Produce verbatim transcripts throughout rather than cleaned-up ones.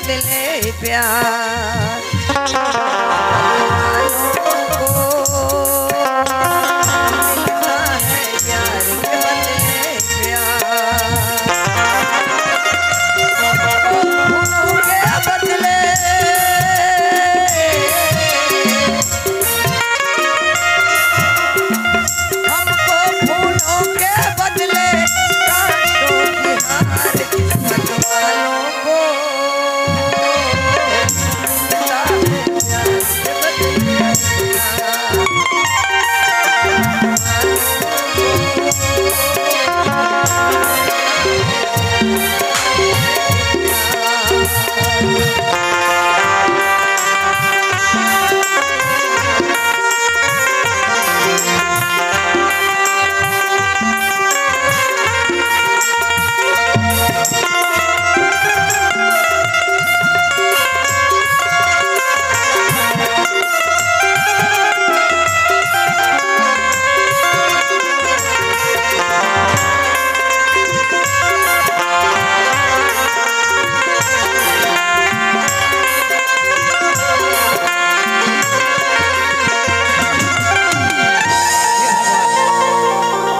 बदले प्यार। फूलों को मिलता है प्यार के बदले प्यार। फूलों के बदले हमको फूलों के बदले कांटों की हार, किस्मत वालों को मिलता है प्यार के बदले प्यार।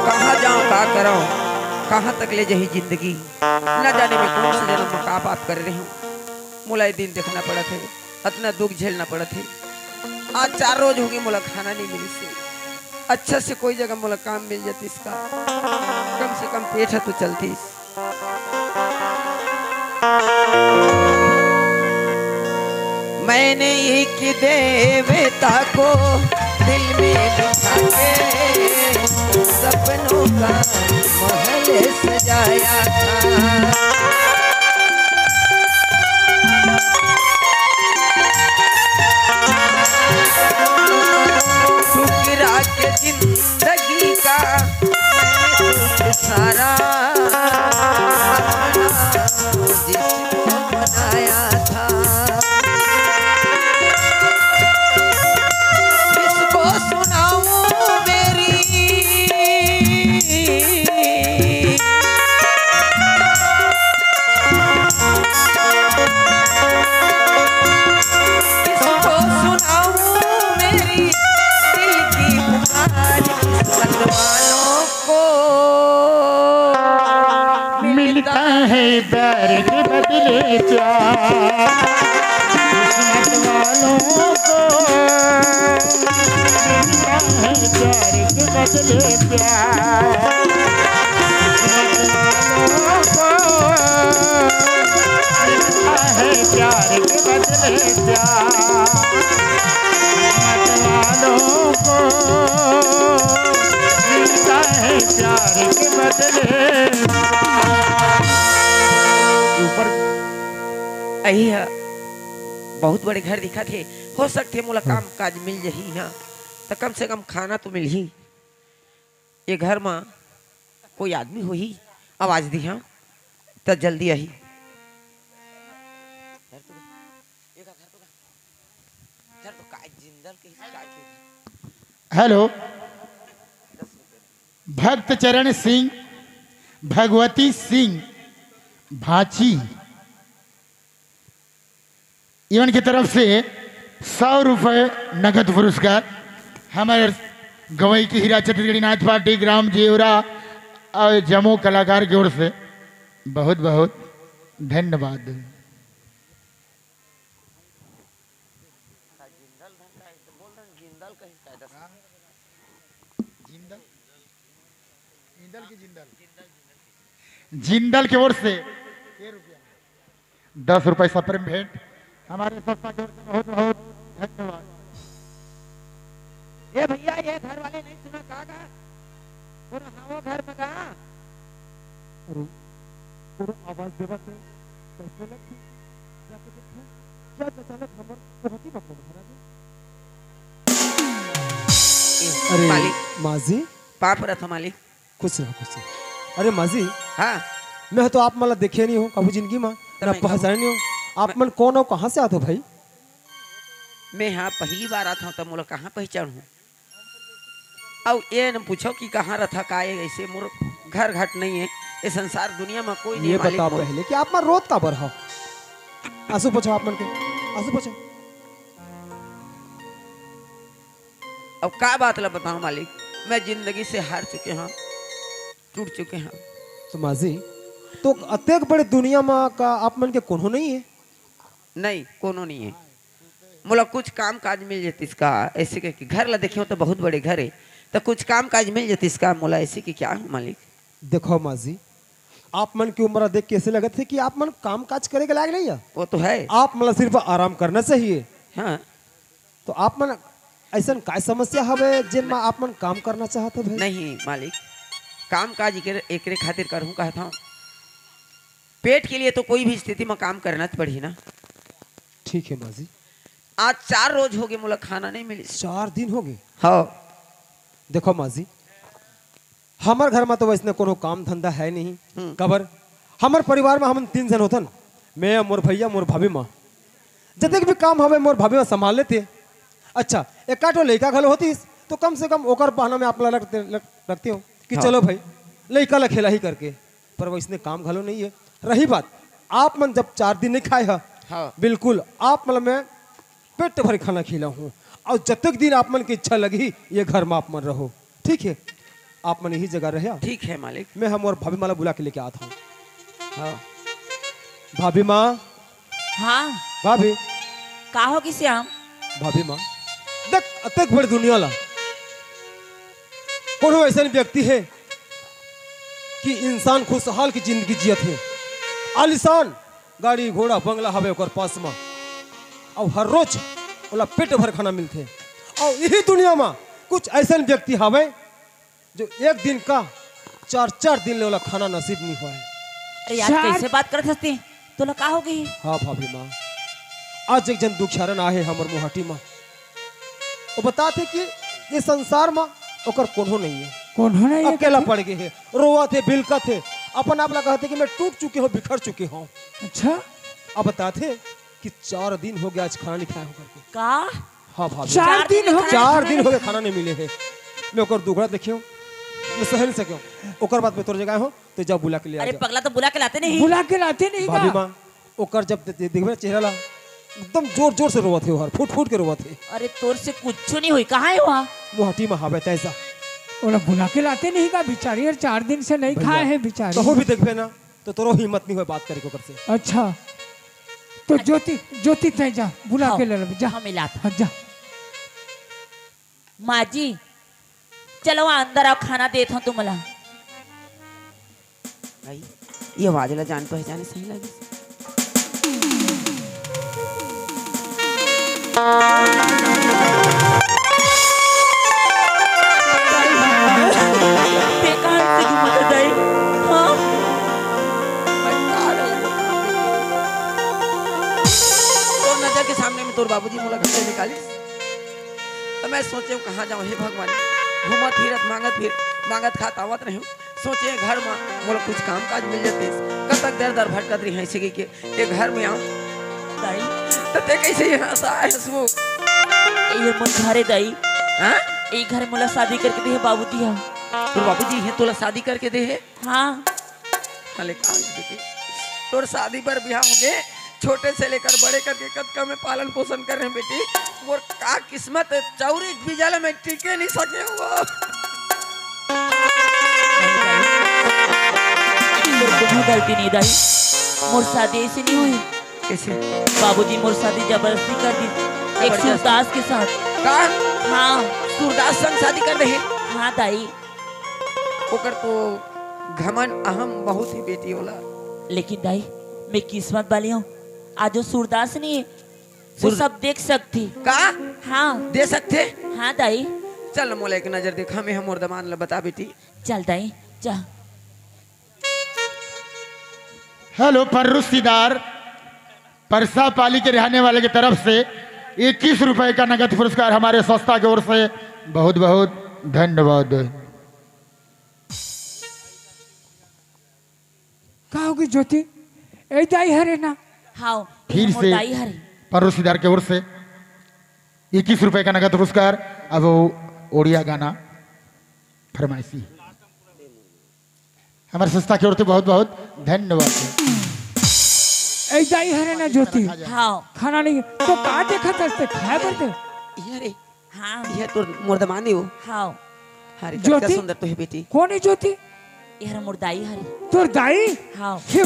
कहाँ जाऊं, का करऊं, कहाँ तक ले जही जिंदगी। न जाने मैं कौन से जन्म में का पाप करे रहे हूँ। मोला ये दिन देखना पड़त हे, अतना दुख झेलना पड़त हे। आज चार रोज होगे, मोला खाना नहीं मिलिस हे। अच्छा से कोई जगह मोला काम मिल जातिस का, कम से कम पेट ह तो चलतिस। मैंने एक देवता को दिल में बिठा के सपनों का महल सजाया था। ठुकरा के जिंदगी का मैंने सुख सारा अपना जिसको बनाया था। किसको सुनाऊं मेरी, किसको सुनाऊं मेरी दिल की पुकार, किस्मत वालों को मिलता है प्यार के बदले प्यार। किस्मत वालों को मिलता है प्यार के बदले प्यार। किस्मत वालों को मिलता है प्यार के बदले प्यार। किस्मत वालों को मिलता है प्यार के बदले। ऊपर अही ह, बहुत बड़े घर दिखत हे। हो सकथे मोला काम काज मिल जही इहाँ, त कम से कम खाना तो मिलही। ये घर म कोई आदमी होही, आवाज दिहा, त जल्दी आही। हेलो, भक्त चरण सिंह, भगवती सिंह भाची, इवन की तरफ से सौ रुपए नगद पुरस्कार। हमारे गवई की हीरा छत्तीसगढ़ी नाच पार्टी ग्राम जेवरा और जमो कलाकार की ओर से बहुत बहुत धन्यवाद। जिंदल, जिंदल की जिंदल। जिंदल की ओर से दस रुपए सप्रेम भेंट। हमारे संस्था की ओर से बहुत बहुत धन्यवाद। ए भैया, ये घर वाले नहीं सुना का गा? कोनो हवो घर में गा? अरे, कोनो आवाज देवा से कैसे लगती? जाके देखो, क्या अचानक हमर कोहती में कौन भरा दे? ए, अरे, मालिक। माँ जी। पाँव परत हँव मालिक। खुश रहो, खुश रहो। अरे माँ जी, हाँ। मैं तो आप मन ला देखे नहीं हूँ कभू जिंदगी में, तो ना मैं पहचाने नहीं हूँ। आप मैं मन कौन हो, कहाँ से आते हो भाई? मैं हाँ पहली बार आत हँव, त मोला कहाँ पहचानहूँ? अउ ये न पूछो कि कहाँ रथा का, ये ऐसे मोर घर घाट नहीं है, ये संसार दुनिया में कोई नहीं ये मालिक बताओ मोर। पहले कि आप मन रोत काबर हव? आंसू पोछो आप मन के, आंसू पोछो। अब का बात ला बताओ मालिक, मैं जिंदगी से हार चुके हंव, टूट चुके हंव। तो माँ जी, तो अतेक बड़े दुनिया मा का आप मन के कोनो नहीं है? नहीं, कोनो नहीं है। मोला कुछ काम काज मिल जतिस का, ऐसे कहिके घर ला देखेंव तो बहुत बड़े घर है, तो कुछ काम काज मिल जतिस का मोला, ऐसे कहिके आए हंव मालिक। देखो माँ जी, आप मन के उम्र देख के ऐसे लगत है कि आप मन काम काज करे के लायक नहीं है। वो तो है। आप मन ला सिर्फ आराम करना चाहिए। हाँ। तो आप मन ऐसन काय समस्या हवे जेन मा आप मन काम करना चाहत हवे? नहीं मालिक, काम काज एकरे, एकरे खातिर करहूँ कहत हंव। पेट के लिए तो कोई भी स्थिति मा काम करना तो पड़ही ना। ठीक है माँ जी। आज चार रोज होगे मोला खाना नहीं मिलिस। चार दिन होगे? हाँ। देखो माँ जी, हमर घर मा तो वैसने कोनो काम धंधा है नहीं। हम्म। काबर, हमर परिवार मा हमन तीन झन होथन, मैं, मोर भैया, मोर भाभी माँ। जतेक भी काम हवे मोर भाभी माँ संभाल लेथे। अच्छा, एकाठो लइका घलो होतिस तो कम से कम ओकर बहाना में आप ला रख, रख, रखतेंव कि हाँ। चलो भाई, लइका ला खेलाही करके। पर वैसने काम घलो नहीं है। रही बात, आप मन जब चार दिन नहीं खाए हा, हाँ। बिल्कुल आप मन ला मैं पेट भर खाना खिलाहूँ, अउ जतेक दिन आप मन के इच्छा लगही, ये घर मा आप मन रहो, ठीक है? आप मन यही जगह रहे। ठीक है मालिक। मैं हा मोर भाभी माँ ला बुला के लेके आत हंव। हाँ। भाभी माँ। हाँ। भाभी। का होगे श्याम? भाभी माँ, देख, अतेक बड़े दुनिया ला कोनो ऐसन व्यक्ति है कि इंसान खुशहाल की जिंदगी जियत है, आलीशान गाड़ी घोड़ा बंगला हवे ओकर पास मा, अउ हर रोज ओला पेट भर खाना मिलथे। अउ यही दुनिया मा कुछ ऐसन व्यक्ति हवे जो एक दिन का चार चार दिन ले ओला खाना नसीब नहीं होय। अरे यार, चार कैसे बात करत हस तें? तोला का होगे? हाँ भाभी माँ, आज एक झन दुखियारन आए हे हमर मुहाटी मा। वो बताथे कि ये संसार मा ओकर कोनो नहीं है, कोनो नहीं है, अकेला कथे? पड़ गे हे, रोवत हे, बिलकत हे, अपन आप ला कहथे कि मैं टूट चुके हंव, बिखर चुके हंव। अच्छा। अब बताथे कि चार दिन होगे आज खाना नहीं खाए हंव करके। का? हाँ भाभी। चार चार दिन दिन होगे? चार दिन होगे खाना नहीं मिले हे। मैं ओकर दुखड़ा देखे हंव, मैं सह नहीं सके हंव। ओकर बाद मैं तोर जगह हंव, तो जा बुला के ले आ अरे जा। पगला, तो बुला के लाते नहीं। बुला के लाते नहीं भाभी का? माँ, ओकर जब दे-, दे-, देखबे ना चेहरा ला, एकदम जोर जोर से रोवत हे, हर फूट फूट के रोवत हे। अरे तोर से कुछ नहीं होई, कहाँ है वहाँ? मुहाटी मा हवे तैसा। ओला बुला के लाते नहीं का बिचारी, यार चार दिन से नहीं भैया, खाए है बिचारी। कहूँ भी देखबे ना तो तोरो हिम्मत नहीं होय बात करे के ओकर से। अच्छा, तो ज्योति, ज्योति तैं जा, बुला हाँ, के ले ले, जा। हाँ, मिलात। हाँ, जा। माँ जी, चलो अंदर आओ, खाना देत हंव तुमला। भाई, ये आवाज ला जान पहचान सही लगे। ते कहाँ से घूमत है दाई? हाँ? तोर नजर के सामने में तोर बाबूजी मोला घर से निकालिस। तो मैं सोचे हंव, कहाँ जाऊँ हे भगवान, घूमत फिरत, मांगत फिर, मांगत खात आवत रहे हंव। सोचे घर मा मोला कुछ काम काज मिल जातिस, कतक दर दर भटकत रही हंव, ऐसे कहिके ये घर में आंव। दाई। तो ते कैसे यहाँ से आए हस वो? ये मोर घर हे दाई। हाँ? ये घर मोला शादी करके दे हे बाबूजी हा। तोर बाबूजी हे तोला शादी करके दे हे? हाँ। साले का बेटी, तोर शादी बर बिहाव होगे, छोटे से लेकर बड़े करके कतका मैं पालन पोषण करे हंव बेटी। मोर का किस्मत हे, चौरी बीजा ला मैं टिके नहीं सके हंव। तोर कोनो गलती नहीं दाई, मोर शादी ऐसे नहीं होय। कैसे? बाबूजी मोर शादी जबरदस्ती कर दिस, एक जबरदस्त? सूरदास के साथ। का? हाँ। सूरदास संग शादी कर दे हे? हाँ दाई। ओकर तो घमंड अहम बहुत हे बेटी ओला। लेकिन दाई, मैं किस्मत वाली हंव, आज वो सूरदास नहीं हे, वो सूर- सब देख सकथे। का? हाँ। दे सकथे? हाँ दाई। चल मोला एक नजर देखा, मैं हा मोर दमांद ला बता बेटी। चल दाई, जा। हेलो, पर्रुसीदार, परसा पाली के रहने वाले की तरफ से इक्कीस रुपए का नगद पुरस्कार हमारे संस्था की ओर से। बहुत बहुत धन्यवाद। का होगे ज्योति? ए दाई हरे ना? हाँ, फिर से दाई हरे। पर्रुसीदार की ओर से इक्कीस रुपए का नगद पुरस्कार। अब वो ओड़िया गाना फरमाइशी। हमारे संस्था की ओर से बहुत बहुत धन्यवाद। ए दाई हरे ना ज्योति। हाँ। खाना नहीं तो का देखत हस ते खाए बर दे। ये रे। हाँ। ये तोर मोर दमांद हे वो। हाँ। अरे ज्योति? कतका सुंदर तो हे बेटी। कोन हे ज्योति? ये हर मोर दाई हरे। तोर दाई? हाँ। हे,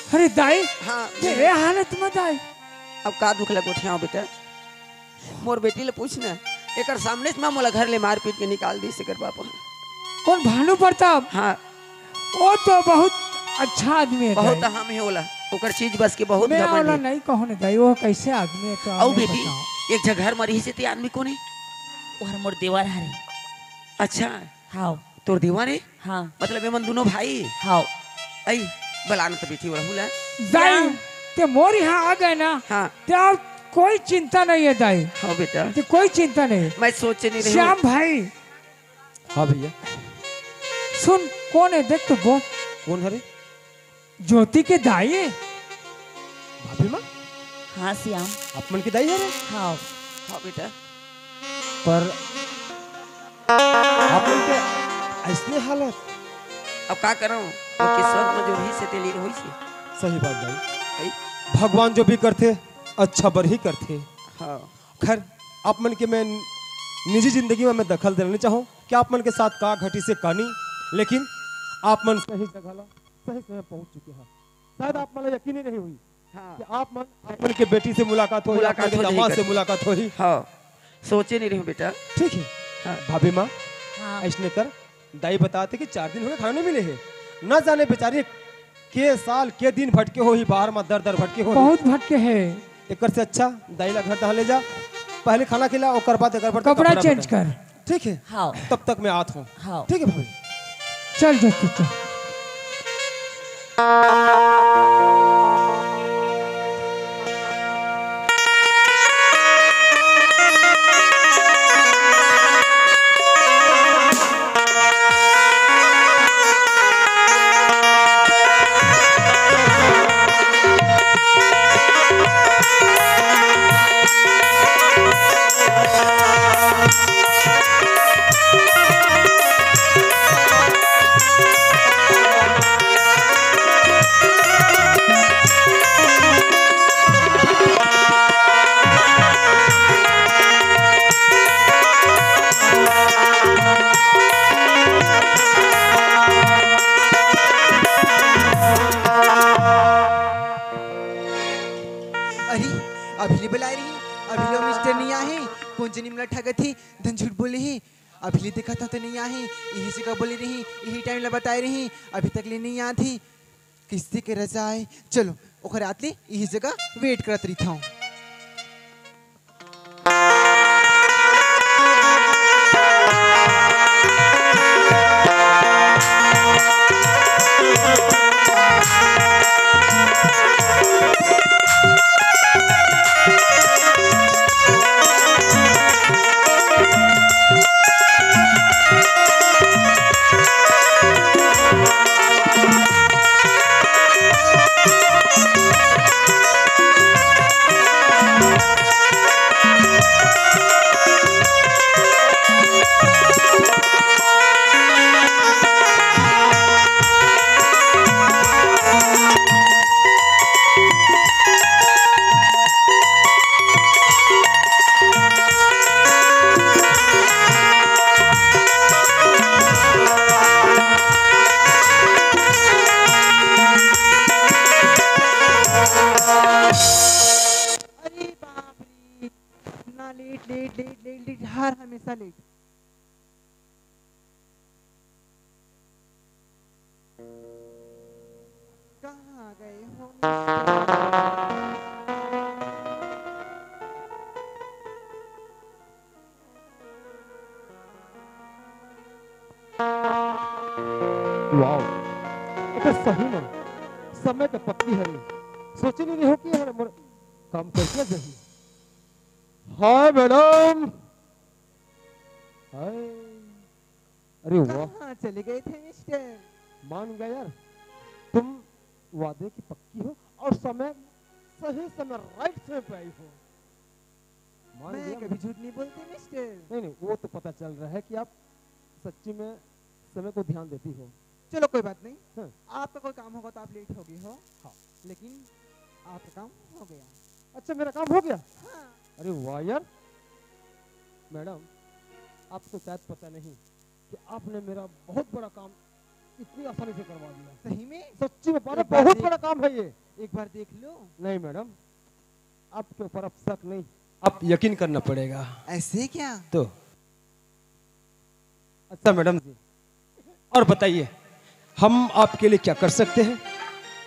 अरे दाई, हाँ। ये ए हालत में दाई। अब का दुख ल गोठियाव बेटा, मोर बेटी ले पूछ ना, एकर सामने से माँ मोला घर ले मार पीट के निकाल दिस एकर बाप ह। कोन, भानु प्रताप? हाँ। वो तो बहुत अच्छा आदमी हे बहुत दाई। हम हे ओला, ओकर चीज बस के बहुत मैं घमंड ओला हे। नहीं कहूँ ना दाई, वो कैसे आदमी हे तो अउ हमें बेटी, बताओ। एक झन घर म रहिस हे ते आदमी कोन हे? वो हर मोर देवर हरे। अच्छा। हाँ। तोर देवर हे? हाँ। मतलब एमन दूनों भाई? हाँ। अई, बला न त बेटी ओला बुला। दाई, हाँ। ते मोर यहाँ आ गए ना, हाँ। ते अब कोई चिंता नहीं हे दाई। हाँ बेटा। ते कोई चिंता नहीं हे। मैं सोचे नहीं रही हूँ। श्याम भाई। हाँ भैया। सुन, कोन हे? देख तो वो। कोन हरे? ज्योति के दाई हे। भाभी माँ? हाँ श्याम। आप मन के दाई हरे? हाँ। हाँ बेटा। पर आप मन के अइसने हालत। अब का करंव? वो किस्मत में जो रहिस हे ते लीन होइस हे। सही बात दाई। भाई। भगवान जो भी करथे, अच्छा बर ही करथे। हाँ। खैर, आप मन के मैं निजी जिंदगी में मैं दखल देना नहीं चाहूँ कि आप मन के साथ का घटिस हे का नहीं, लेकिन आप मन सही जगह ला सही समय पहुंच चुके हैं। शायद आप मन ला यकीन ही नहीं हुई हाँ। कि आप मन, आप मन के बेटी से मुलाकात होही, आप मन मुलाकात के हो जाही दमाद से करके। मुलाकात होही। हाँ, सोचे नहीं रही हूँ बेटा। ठीक है। हाँ। भाभी माँ, हाँ। अइसने कर, दाई बताथे कि चार दिन हो गए खाना नहीं मिले हे। न जाने बेचारी के साल के दिन भटके होही, बाहर में दर दर भटके होही। बहुत भटके हे। एकर से अच्छा दाई ला घर तहाँ ले जा, पहले खाना खिला, ओकर बाद एकर बर कपड़ा कपड़ा change बदल। कर। ठीक है? हाँ। तब तक मैं आत हूँ। हाँ। ठीक है भाभी? चल ज्योति, चल। अरे, अभी ले बुलाए रही, अभी ले मिस्टर नहीं आए, कौन जनी मोला ठगत ही, धन झूठ बोले ही, अभी ले देखत हंव तो नहीं आए, यही जगह बोले रही, यही टाइम ला बताए रही, अभी तक ले नहीं आत ही। किस्ती के रजा आए, चलो, ओखर आत ले यही जगह वेट करत रहिथंव। अरे बाप रे, इतना late, late, late, late, late, हर हमेशा लेट। कहाँ गए हो? वाओ, एकर सही में समय के पत्नी हरे। सोचे नहीं रहो कि हर मोर काम करके जही। Hi madam. हाय। अरे वाह। कहाँ चले गए थे मिस्टर? मान गया यार, तुम वादे की पक्की हो और समय, सही समय, राइट समय पे आई हो। मान मैं गया कभी मैं। झूठ नहीं बोलती मिस्टर। नहीं, नहीं, वो तो पता चल रहा है कि आप सच्ची में समय को ध्यान देती हो। चलो, कोई बात नहीं। हाँ। आपका कोई काम होगा तो आप लेट हो गए हो। हाँ। लेकिन आपका काम हो गया। अच्छा, मेरा काम हो गया? हाँ। अरे वाह यार, मैडम, आपको शायद पता नहीं कि आपने मेरा बहुत बड़ा काम इतनी आसानी से करवा दिया। सही में? सच्ची में, अरे, एक बार बहुत देख बड़ा काम है ये। एक बार देख लो। नहीं मैडम, आपके ऊपर अब शक नहीं, आप यकीन करना पड़ेगा। ऐसे क्या? तो अच्छा मैडम जी, और बताइए, हम आपके लिए क्या कर सकते हैं?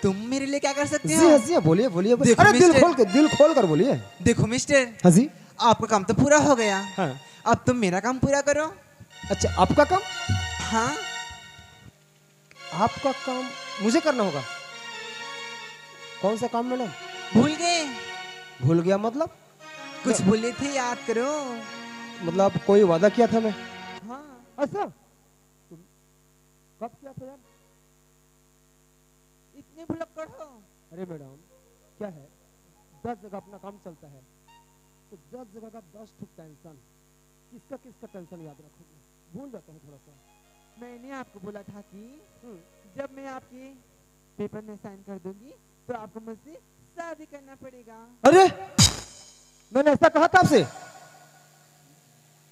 तुम मेरे लिए क्या कर सकते जी हो? हाँ, जी हाँ, बोलिए, बोलिए, बोलिए। देखो अरे, दिल मिस्टर खोल के, दिल खोल कर बोलिए। देखो मिस्टर, हाँ जी। आपका काम तो पूरा हो गया। हाँ। अब तुम मेरा काम पूरा करो। अच्छा, आपका काम? हाँ। आपका काम मुझे करना होगा? कौन सा काम मैडम? भूल गए? भूल गया मतलब? कुछ बोले थे, याद करो। मतलब कोई वादा किया था मैं? हाँ। अच्छा, तुम कब किया था यार? इतने भुलक्कड़ हो? अरे मैडम, क्या है, दस जगह अपना काम चलता है, तो दस जगह का दस ठुक टेंशन, किसका किसका टेंशन याद रखोगे? भूल जाता हूँ थोड़ा सा। मैंने आपको बोला था कि हम्म। जब मैं आपके पेपर में साइन कर दूंगी, तो आपको मुझसे शादी करना पड़ेगा। अरे, मैंने ऐसा कहा था आपसे?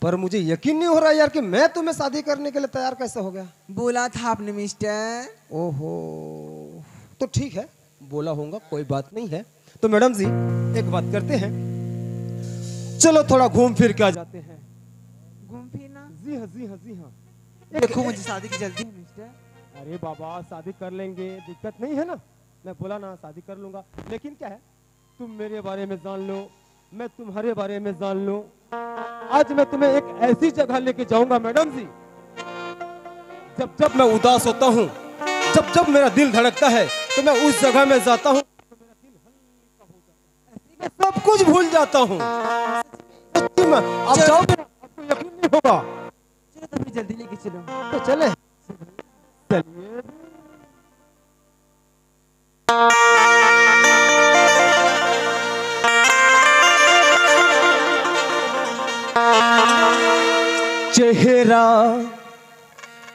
पर मुझे यकीन नहीं हो रहा यार कि मैं तुम्हें शादी करने के लिए तैयार कैसे हो गया। बोला था आपने मिस्टर। ओहो, तो ठीक है, बोला होगा, कोई बात नहीं है। तो मैडम जी, एक बात करते हैं, चलो थोड़ा घूम फिर के आ जाते हैं। घूम फिरना? जी हाँ, जी हाँ, जी हाँ। एक देखो, मुझे शादी की जल्दी है मिस्टर। अरे बाबा, शादी कर लेंगे, दिक्कत नहीं है ना। मैं बोला ना, शादी कर लूंगा। लेकिन क्या है, तुम मेरे बारे में जान लो, मैं तुम्हारे बारे में जान लूं। आज मैं तुम्हें एक ऐसी जगह लेके जाऊंगा मैडम जी, जब जब मैं उदास होता हूँ, जब जब मेरा दिल धड़कता है, तो मैं उस जगह में जाता हूँ, मैं सब कुछ भूल जाता हूँ। सच्ची में, आप चल। जाओगे ना, आपको यकीन नहीं होगा। चलो तो फिर जल्दी लेके चलो। तो चले। चलिए। चेहरा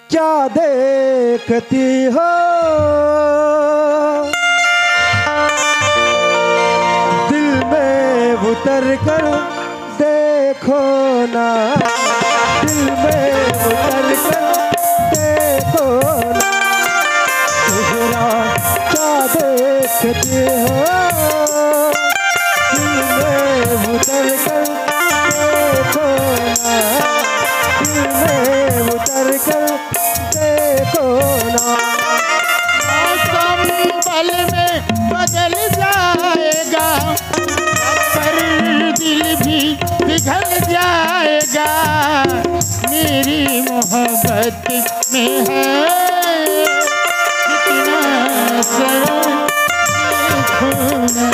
क्या देखती हो, दिल में उतर कर देखो ना, दिल में उतर कर देखो ना, चेहरा क्या देखती हो, दिल में उतर कर देखो ना, दिल में उतर कर देखो ना। मौसम पल में बदल जाएगा, पर दिल भी पिघल जाएगा। मेरी मोहब्बत में है कितना असर, देखो ना,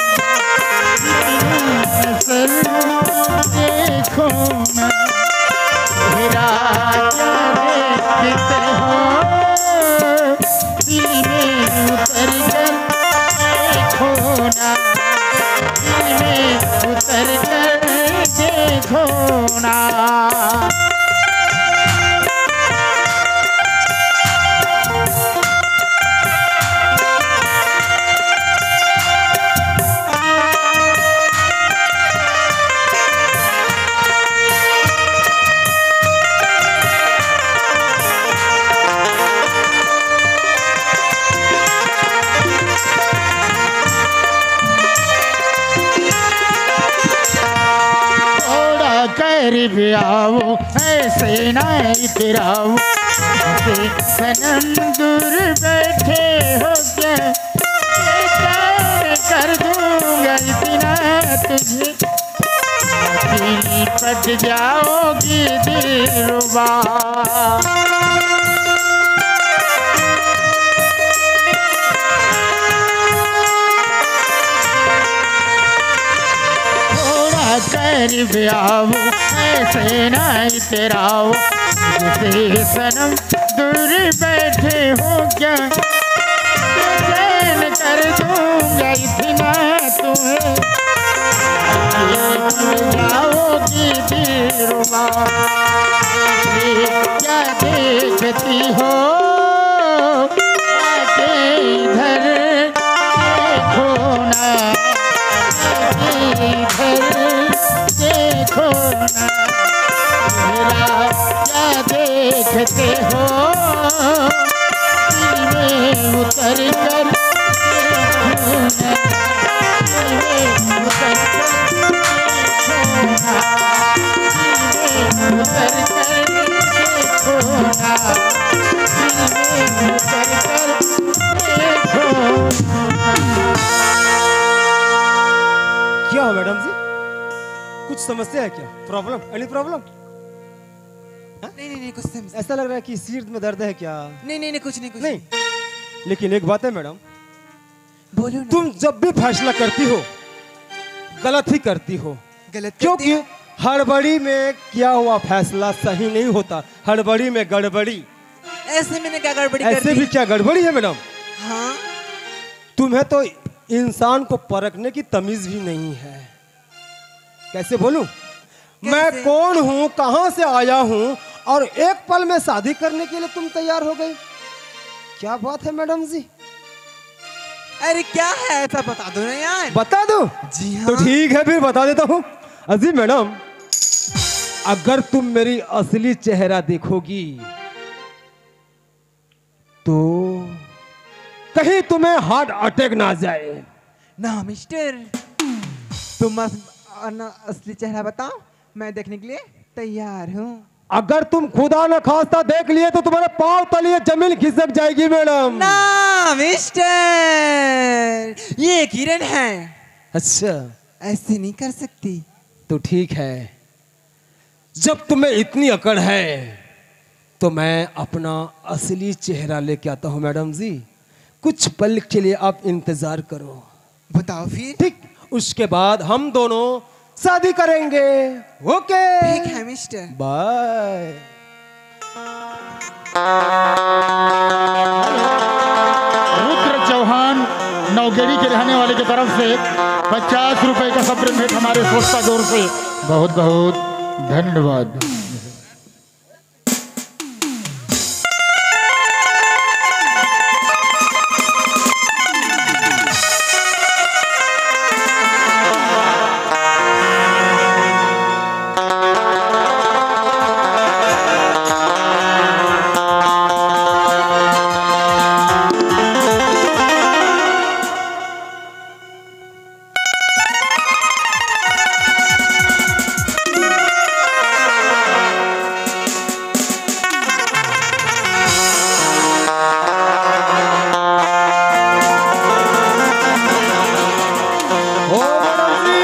कितना असर, देखो ना। मेरा क्या देखते हो, दिल में उतर कर देखो ना, दिल में उतर कर देखो ना। थोड़ा करीब आओ, ऐसे ना इतराओ, ऐसे सनम दूर बैठे हो क्या? ये जान कर दूंगा इतना तुझे, दिल पट जाओगी दिलरुबा। थोड़ा करीब आओ, ऐसे ना इतराओ, मुझसे सनम दूर बैठे हो क्या? चैन कर दूंगा इतना तुम्हें, ये जाओगी दिलरुबा। क्या देखती हो, इधर देखो ना, चेहरा क्या देखते हो, दिल में उतर कर देखो ना, दिल में उतर कर देखो ना, दिल में उतर कर देखो ना, दिल में उतर कर देखो ना। क्या हो मैडम जी, कुछ समस्या है क्या? Problem, any problem? नहीं नहीं नहीं, कुछ समस्या ऐसा लग रहा है कि सिर में दर्द है क्या? नहीं नहीं नहीं, कुछ नहीं, कुछ नहीं, लेकिन एक बात है मैडम, बोलो ना। तुम जब भी फैसला करती हो, गलत ही करती हो, गलत करती क्योंकि हूँ। हड़बड़ी में किया हुआ फैसला सही नहीं होता। हड़बड़ी में गड़बड़ी। ऐसे मैंने क्या गड़बड़ी कर ऐसे दी? भी क्या गड़बड़ी है मैडम? हाँ। तुम्हें तो इंसान को परखने की तमीज भी नहीं है। कैसे बोलूं? मैं कैसे? कौन हूं, कहां से आया हूं, और एक पल में शादी करने के लिए तुम तैयार हो गई। क्या बात है मैडम जी? अरे क्या है ऐसा, बता दो ना यार। बता दो। जी हाँ। तो ठीक है, फिर बता देता हूँ। अजी मैडम, अगर तुम मेरी असली चेहरा देखोगी तो कहीं तुम्हें हार्ट अटैक ना आ जाए। ना मिस्टर, तुम अस, अन, असली चेहरा बताओ, मैं देखने के लिए तैयार हूँ। अगर तुम खुदा न खास्ता देख लिए तो तुम्हारे पाँव तले जमीन खिसक जाएगी मैडम। ना मिस्टर, ये किरण है, अच्छा, ऐसे नहीं कर सकती। तो ठीक है, जब तुम्हें इतनी अकड़ है तो मैं अपना असली चेहरा लेके आता हूँ मैडम जी। कुछ पल के लिए आप इंतजार करो। बताओ फिर। ठीक, उसके बाद हम दोनों शादी करेंगे। ओके, ठीक है मिस्टर। बाय। रुद्र चौहान नौगेड़ी के रहने वाले की तरफ से पचास रुपए का सप्लीमेंट हमारे संस्था की ओर से बहुत बहुत धन्यवाद। ओ मैडम जी,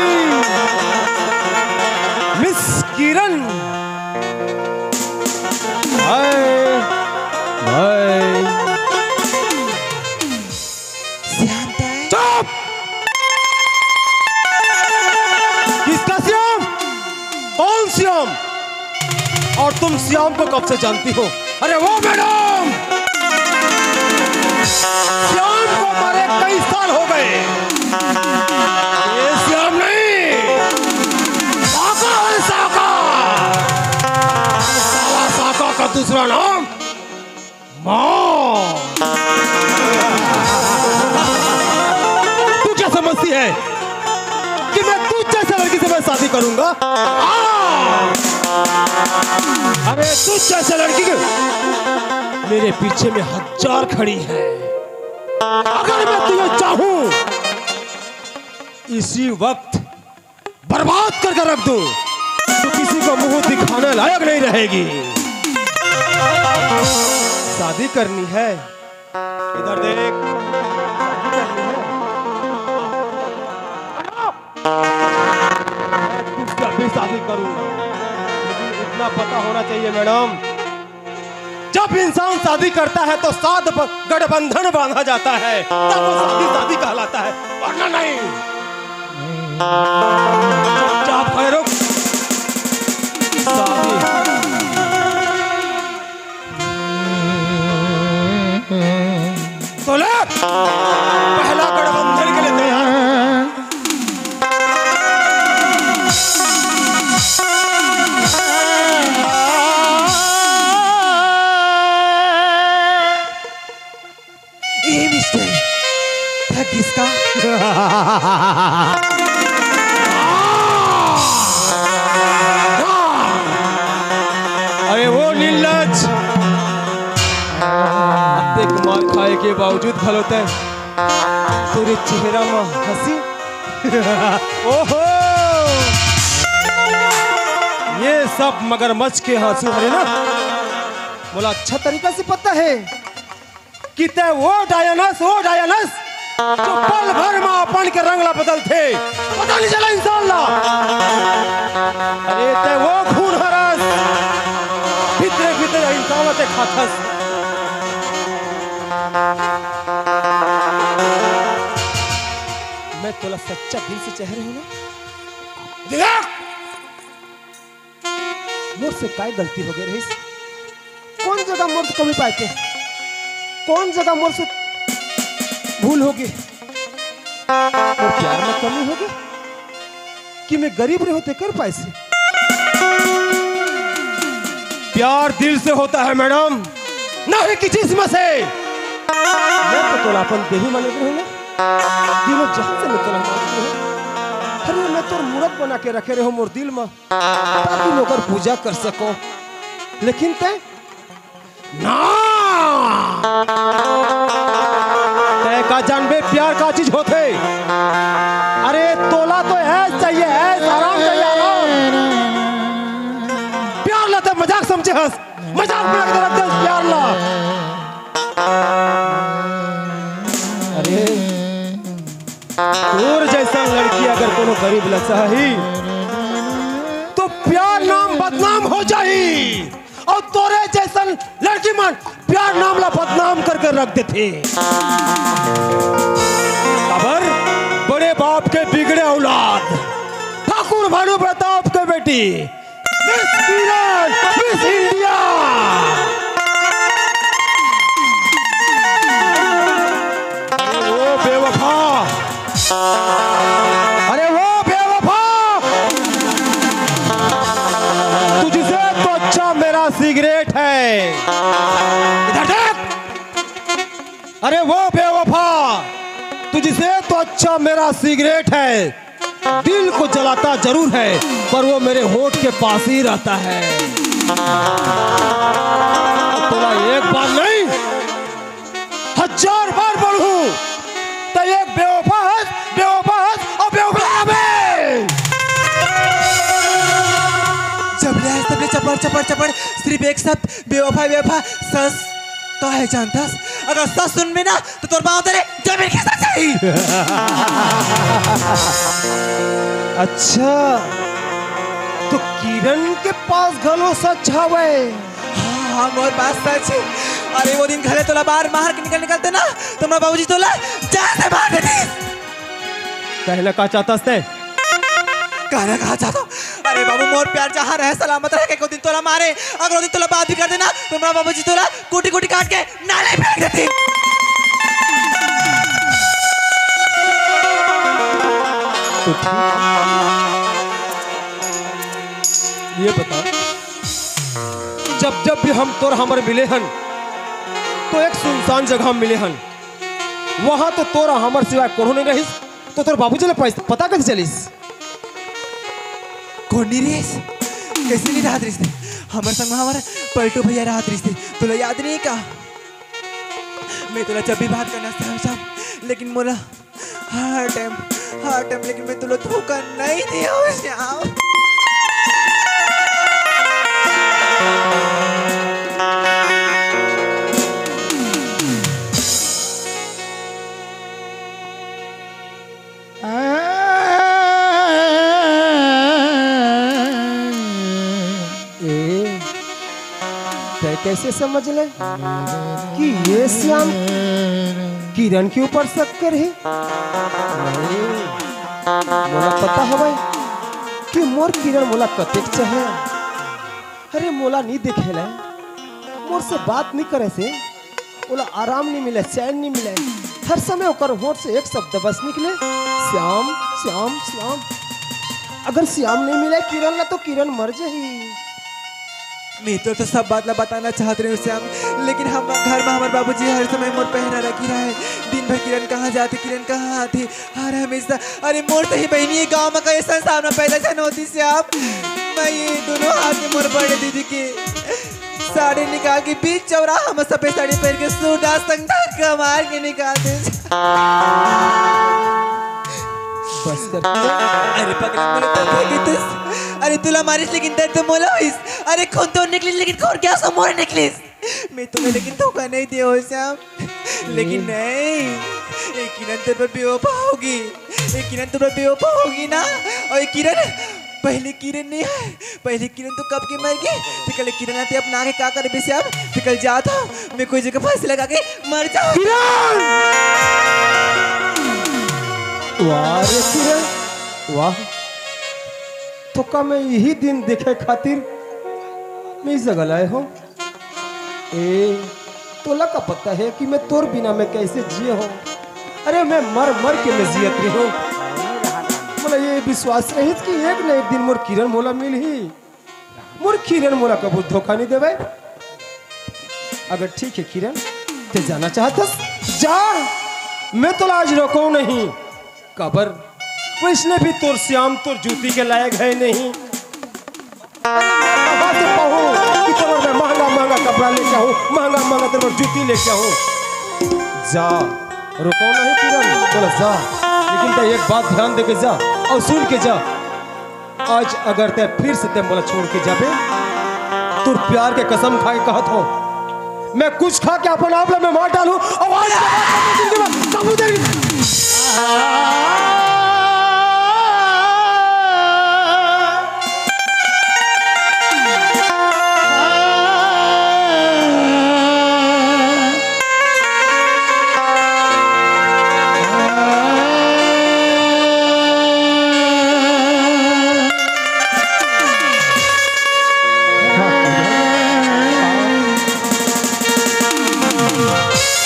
मिस किरण। हाय, हाय। शांत है। चुप! किसका श्याम? कौन श्याम? और तुम श्याम को कब से जानती हो? अरे वो मैडम, श्याम को मरे कई साल हो गए। ये श्याम नहीं, साका है, साका। साला साका का दूसरा नाम मौत। तू क्या समझती है कि मैं तुझ जैसे लड़की से मैं शादी करूंगा? आ! अरे तुझ जैसे लड़की के मेरे पीछे में हजार खड़ी है। अगर मैं तुझे चाहूं इसी वक्त बर्बाद करके रख दूं तो किसी को मुंह दिखाने लायक नहीं रहेगी। शादी करनी है, इधर देख। मैं तुझसे अभी शादी करूंगा। लेकिन इतना पता होना चाहिए मैडम, जब इंसान शादी करता है तो सात ब- गठबंधन बांधा जाता है, तब वो शादी शादी कहलाता है, वरना नहीं। चुपचाप खड़े रहो। शादी। तो ले, पहला गठबंधन के लिए तैयार। ए मिस्टर, था किसका? खाए के बावजूद घलो तैं तोरे चेहरा म हंसी। ओहो, ये सब मगरमच्छ के आंसू हरे ना। मोला अच्छा तरीका से पता हे कि तैं वो डायन हस, वो डायन हस, जो पल भर म अपन के रंग ला बदलथे। पता नहीं चला इंसान ला। अरे तैं वो खून हरस, भीतरे भीतरे इंसान ला तैं खाथस। मैं तोला सच्चा दिल से चाह रही हूँ ना। देख, मोर से काय गलती हो गई रहिस? कौन जगह मोर से कमी पाए के? कौन जगह मोर से भूल होगे? मोर प्यार में कमी होगे कि मैं गरीब रहे होते कर पाए से? प्यार दिल से होता है मैडम, ना ही कि जिस्म से। मैं तो तोला अपन देही माने रहे हूँ ना, दिलो जहान से मैं तोला माने रहे हूँ। अरे मैं तोर मूरत बना के रखे रहे हूँ मोर दिल में, ताकि मैं ओकर पूजा कर सको। लेकिन तैं ना, तैं का जानबे प्यार का चीज होथे? अरे तोला तो ऐश चाहिए, ऐश, आराम चाहिए, आराम। प्यार ला तैं मजाक समझे हस, मजाक बना के रख दे उस प्यार ला। अरे तोर जैसा लड़की अगर कोनो गरीब ला चाही तो प्यार नाम बदनाम हो जाही। अउ तोरे जैसन लड़की मन प्यार नाम ला बदनाम करके रख देथे। काबर बड़े बाप के बिगड़े औलाद, ठाकुर भानु प्रताप के बेटी, मिस किरण, मिस इंडिया। अरे वो बेवफा, अरे वो बेवफा, तुझसे तो अच्छा मेरा सिगरेट है। इधर देख। अरे वो बेवफा, तुझसे तो अच्छा मेरा सिगरेट है। दिल को जलाता जरूर है, पर वो मेरे होठ के पास ही रहता है। तोला एक बार नहीं, हजार बार बोलूं, तैं एक बेवफा हस, बेवफा हस अउ बेवफा हबे। जब ले आए तब ले चपड़, चपड़, चपड़, सिर्फ एक शब्द, बेवफा, बेवफा। सच का है जानथस? अगर सच सुनबे ना तो तोर बांह तले जमीन खिसक जाही। अच्छा, तो किरण के पास घलो सच हवय? हाँ, हाँ, मोर बात सच हे। अरे, वो दिन घरे तोला बाहर मार के निकल, निकलते ना, तो मोर बाबूजी तोला जान से मार देतिस। कहना का चाहता हस तैं? कहना का चाहता हूँ? अरे बाबू, मोर प्यार जहाँ रहे, सलामत रहे, के को दिन तोला मारे, अगर वो दिन तोला बात भी कर देना, तो मोर बाबूजी तोला कूटी कूटी काट के नाले फेंक देतिस। तो ठीक है। ये बता, जब जब भी हम तोर हमर मिले हन, तो एक सुनसान जगह मिले हन। वहां तो तोर हमर सिवाय कोनो नहीं रहिस, तो तोर बाबूजी ला पता कैसे चलिस? कोन नहीं रहिस? कैसे नहीं रहत रहिस? हमर संग में हमर पलटू भैया रहत रहिस। तोला याद नहीं का? मैं तोला जब भी बात करना श्याम, श्याम, लेकिन मोला हर टाइम, हर टाइम, लेकिन मैं तोला धोखा नहीं दिया हूँ श्याम। ए, तै कैसे समझ ले कि ये श्याम किरण के ऊपर शक करही? नहीं, मोला पता हवय कि मोर किरण मोला कतेक चाहे। अरे, मोला नी देखे ले, मोर से बात नी करे से, ओला आराम नी मिले, चैन नी मिले। हर समय ओकर होंठ से एक शब्द बस निकले, "श्याम, श्याम, श्याम।" अगर श्याम नी मिले किरण ला, तो किरण मर जाही। मैं तो, तो सब बात ला बताना चाहत रहे हूँ श्याम, लेकिन हम घर में हमर बाबूजी हर समय मोर पहरा रखी रहे। दिन भर किरण कहाँ जाथे, किरण कहाँ आथे, हर हमेशा, अरे मोर सही बहिनी ये गांव में कई ऐसा सामना पहले से होती श्याम। मैं ये दोनों हाथ में मोर बड़े दीदी के साड़ी निकाल के बीच चौराहा में सफेद साड़ी पहन के सूरदास संग धर कमार के निकाल दे। बस कर। अरे पगला, मोला तो फेंक देतिस। अरे तुला मारिस, लेकिन दर्द तो मोला होइस। अरे खून तो निकलिस, लेकिन खून के आंसू मोर निकलिस। मैं तुम्हें लेकिन धोखा नहीं दिया हो श्याम। लेकिन नहीं, ये किरण तेरे पर बेवफा होगी। ये किरण तेरे पर बेवफा होगी ना। और ये किरण पहली किरण नहीं है, पहली किरण तो कब के मर गई। तेकर ले किरण आते अपना के का करबे श्याम? तेकर ले जात हंव, मैं कोई जगह फांसी लगा के मर जाहूं। किरण! वाह रे किरण, वाह। तोला मैं इही दिन देखे खातिर मैं इस जगह लाए हंव। ए, तोला का पता है कि मैं तोर बिना मैं कैसे जिए हंव? अरे, मैं मर मर के मैं जियत रहे हंव। मोला ये विश्वास रहिस कि एक न एक दिन मोर किरण मोला मिलही, मोर किरण मोला कभू धोखा नहीं देवे। अगर ठीक है किरण, ते जाना चाहत हस, जा, मैं तोला आज रोकहूं नहीं। काबर? वैसने भी तोर श्याम तोर जूती के लायक है नहीं। अरे मैं कहां से पाहूं कि तोर बर मैं महंगा महंगा कपड़ा लेके आहूं, महंगा महंगा तोर बर जूती लेके आहूं। जा, रोकहूं नहीं किरण, बोला जा। लेकिन ते एक बात ध्यान देके जा और सुन के जा। आज अगर ते फिर से ते मोला छोड़ के जाबे, तोर प्यार के कसम खा के कहत हंव, मैं कुछ खा के अपन आप ला मैं मार डालहूं। और आज के बाद अपनी जिंदगी में कबूतर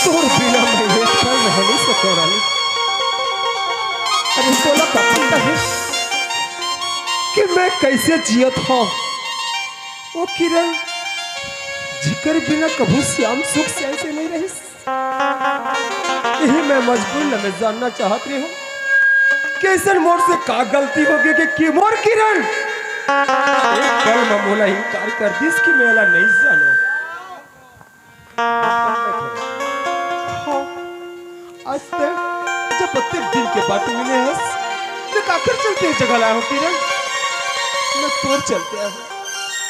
तोर बिना मैं एक पल रह नहीं सकंव रानी। अरे तोला का पता है कि मैं कैसे जियत हंव? वो किरण, जिकर बिना कभू श्याम सुख से ऐसे नहीं रहिस। यही मैं मजबूर ल मैं जानना चाहत रहे हंव, कैसन मोर से का गलती हो गई कि, कि मोर किरण एक पल में मोला इनकार कर दिस कि मैं एला नहीं जानंव। हाँ, आज ते जब अतेक दिन के बाद मिले हस, मैं काकर चलते ये जगह लाए हंव किरण? मैं तोर चलते आए हंव,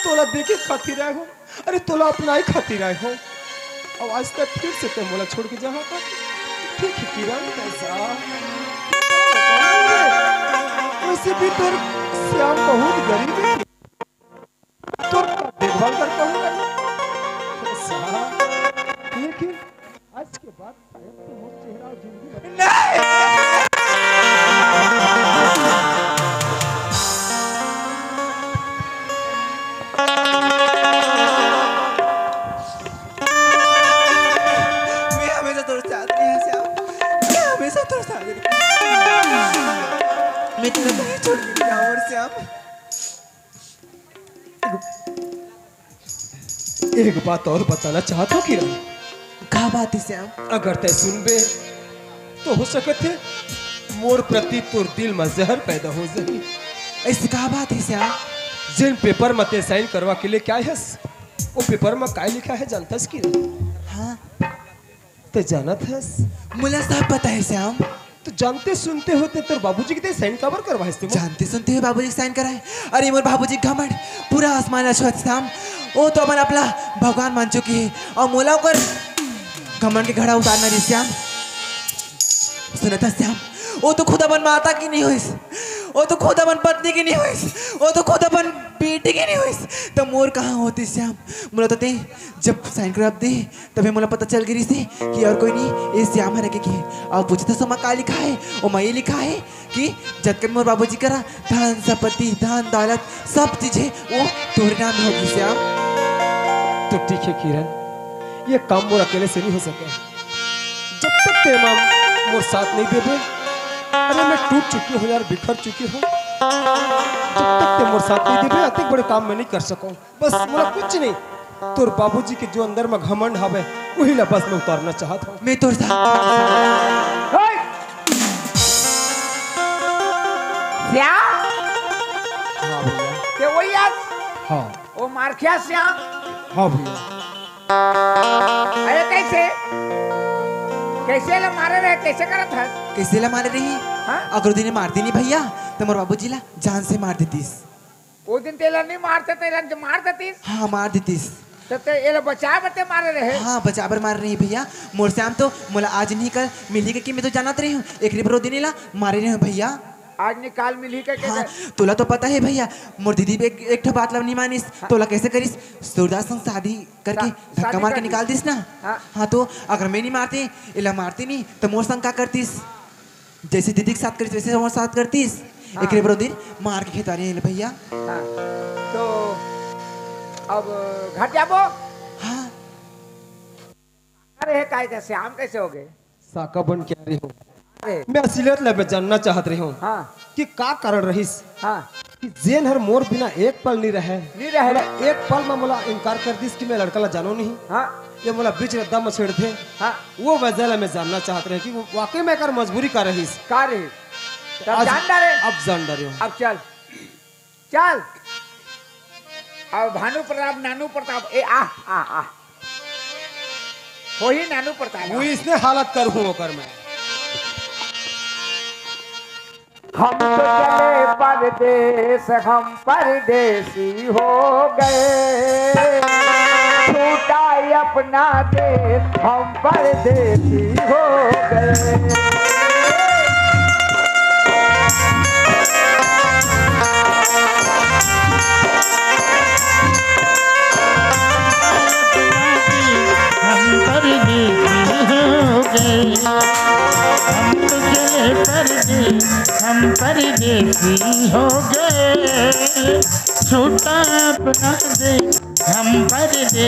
तोला देखे खातिर आए हंव। अरे तोला अपनाए खातिर आए हंव, अउ आज ते फिर से ते मोला छोड़ के जाहा का? ठीक है किरण, कैसा? वैसे भी तोर श्याम बहुत गरीब है, तोर देखभाल कर पाहूंगा? कैसा? लेकिन आज के बाद शायद तो मोर चेहरा जिंदगी भर नहीं। मैं हमेशा तोर साथ रहे हंव श्याम, मैं हमेशा तोर साथ रहे हंव। मैं तोला कहीं छोड़ के नहीं जाहूं श्याम। एक बात और बताना चाहत हंव किरण। का बात है श्याम? अगर ते सुनबे तो हो सकत है मोर प्रति तोर दिल में जहर पैदा हो जाही। ऐसी का बात है श्याम? जेन paper में ते sign करवा के लेके आए हस, वो paper में का लिखा है जानत हस किरण? हाँ। ते जानत हस? मोला सब पता है श्याम। तो जानते सुनते होते तोर बाबूजी के ते sign काबर करवाइस ते? जानते सुनते हुए बाबूजी के sign कराए। अरे मोर बाबूजी घमंड पूरा आसमान ला छुअत श्याम। वो तो अपन अपला भगवान मान चुके हैं और मोला ओकर घमंड के घड़ा उतारना रहिस श्याम। सुनत हस श्याम, वो तो खुद अपन माता के नहीं होइस, वो तो खुद अपन पत्नी के नहीं होइस, वो तो खुद अपन बेटी के नहीं होइस, तो मोर कहाँ होतिस श्याम? मोला तो ते जब sign करवा दे तभे मोला पता चल गे रहिस कि और कोई नहीं, ये श्याम हर के, के। अब पूछत हस ओमा का लिखा है? ओमा ये लिखा है कि जतकन मोर बाबूजी करा धन संपत्ति, धन दौलत, सब चीज है, वो तोरे नाम होगी श्याम। तो ठीक है किरण, ये काम मोर अकेले से नहीं हो सके। जब तक ते मां मोर साथ नहीं देबे, अरे मैं टूट चुकी हूँ यार, बिखर चुकी हूँ। जब तक ते मोर साथ नहीं देबे, अतेक बड़े काम मैं नहीं कर सकूँ। बस मोला कुछ नहीं, तोर बाबूजी के जो अंदर में घमंड हवे, वही ला बस मैं उतारना चाहत हूँ। मैं तोर साथ। ओए! श्याम? हाँ भैया। ते वही आज? हाँ। वो मारखिया श्याम? हाँ भैया। अरे कैसे? कइसे ला मारे रहे, कइसे करत हस? कइसे ला मारे रही? हाँ? अगर ओ दिन मारती नहीं भइया, त मोर बाबूजी ला जान से मार देतिस। ओ दिन तेला नहीं मारते, तेला मार देतिस? हाँ, मार देतिस। त ते एला बचाए बर ते मारे रहे? हाँ, बचाए बर मारे रही भइया। मोर श्याम तो मोला आज नहीं कल मिलही कहिके मैं तो जानत रही हूँ, एकरे बर ओ दिन एला मारे रहे हूँ भइया। आज नहीं काल मिलही कहिके हाँ, ते तोला तो पता हे भइया, मोर दीदी भी एक, एक ठो बात ला नहीं मानिस। हाँ। तोला कइसे करिस? सूरदास संग शादी करके सा-, धक्का शादी मार के कर निकाल दिस ना। हाँ। हाँ, तो अगर मैं नहीं मारती, एला मारती नहीं, त मोर संग का करतिस? जइसे दीदी के साथ करिस, वइसे मोर साथ करतिस। हाँ। एकरे बर ओ दिन मार के खेदारे रहेंव भइया। हाँ। तो अब घर जाबो? हाँ। अरे, हे काय, श्याम कइसे होगे? साका बन के आ रही हूँ। अरे। मैं असलियत ला मैं जानना चाहत रही हूँ हाँ। कि का कारण रहिस हाँ। कि जेन हर मोर बिना एक पल नहीं रहे, नहीं रहे। मोला एक पल में मोला इनकार कर दिस कि मैं लड़का ला जानों नहीं। हाँ। ये मोला बीच रद्दा में छेड़थे। हाँ। वो वजह ला मैं जानना चाहत रहे कि वो वाकई में एकर मजबूरी का रहिस। का रहिस? तब आज जान डारे। अब जान डारे हूँ। अब चल। चल। अब भानु प्रताप, नानू प्रताप, ए, आ, आ, आ। होही नानू प्रताप। वो इसने हालत करहूँ ओकर मैं। हम तो चले परदेस, हम परदेसी हो गए। छूटा अपना देस, हम परदेसी हो गए। हम परदेसी हो गए, हम तो चले परदेस, हम परदेसी हो गए। छूटा अपना देस, हम परदेसी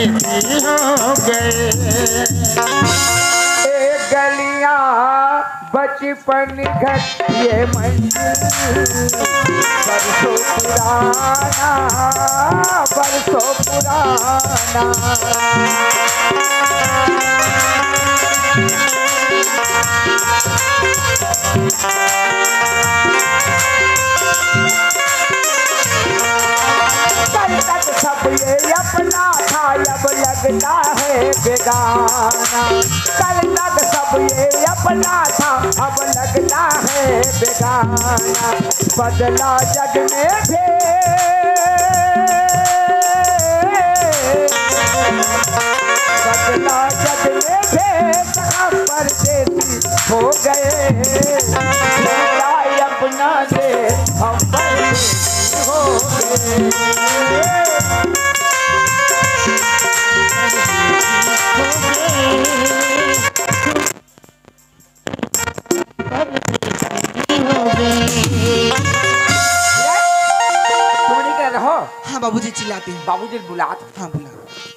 हो गए। ए गलियां बचपन घर ये मंजिल, बरसों पुराना, बरसों पुराना। कल तक सब ये अपना था, अब लगता है बेगाना। कल तक सब ये अपना था, अब लगता है बेगाना। बदला जग में भेष, बदला जग में भेष, हम परदेसी हो गए। छूटा अपना देस, हम परदेसी हो गए। तुमनी के रहो। हाँ बाबूजी, चिल्लाते हैं। बाबूजी बुलात। हाँ, बुला।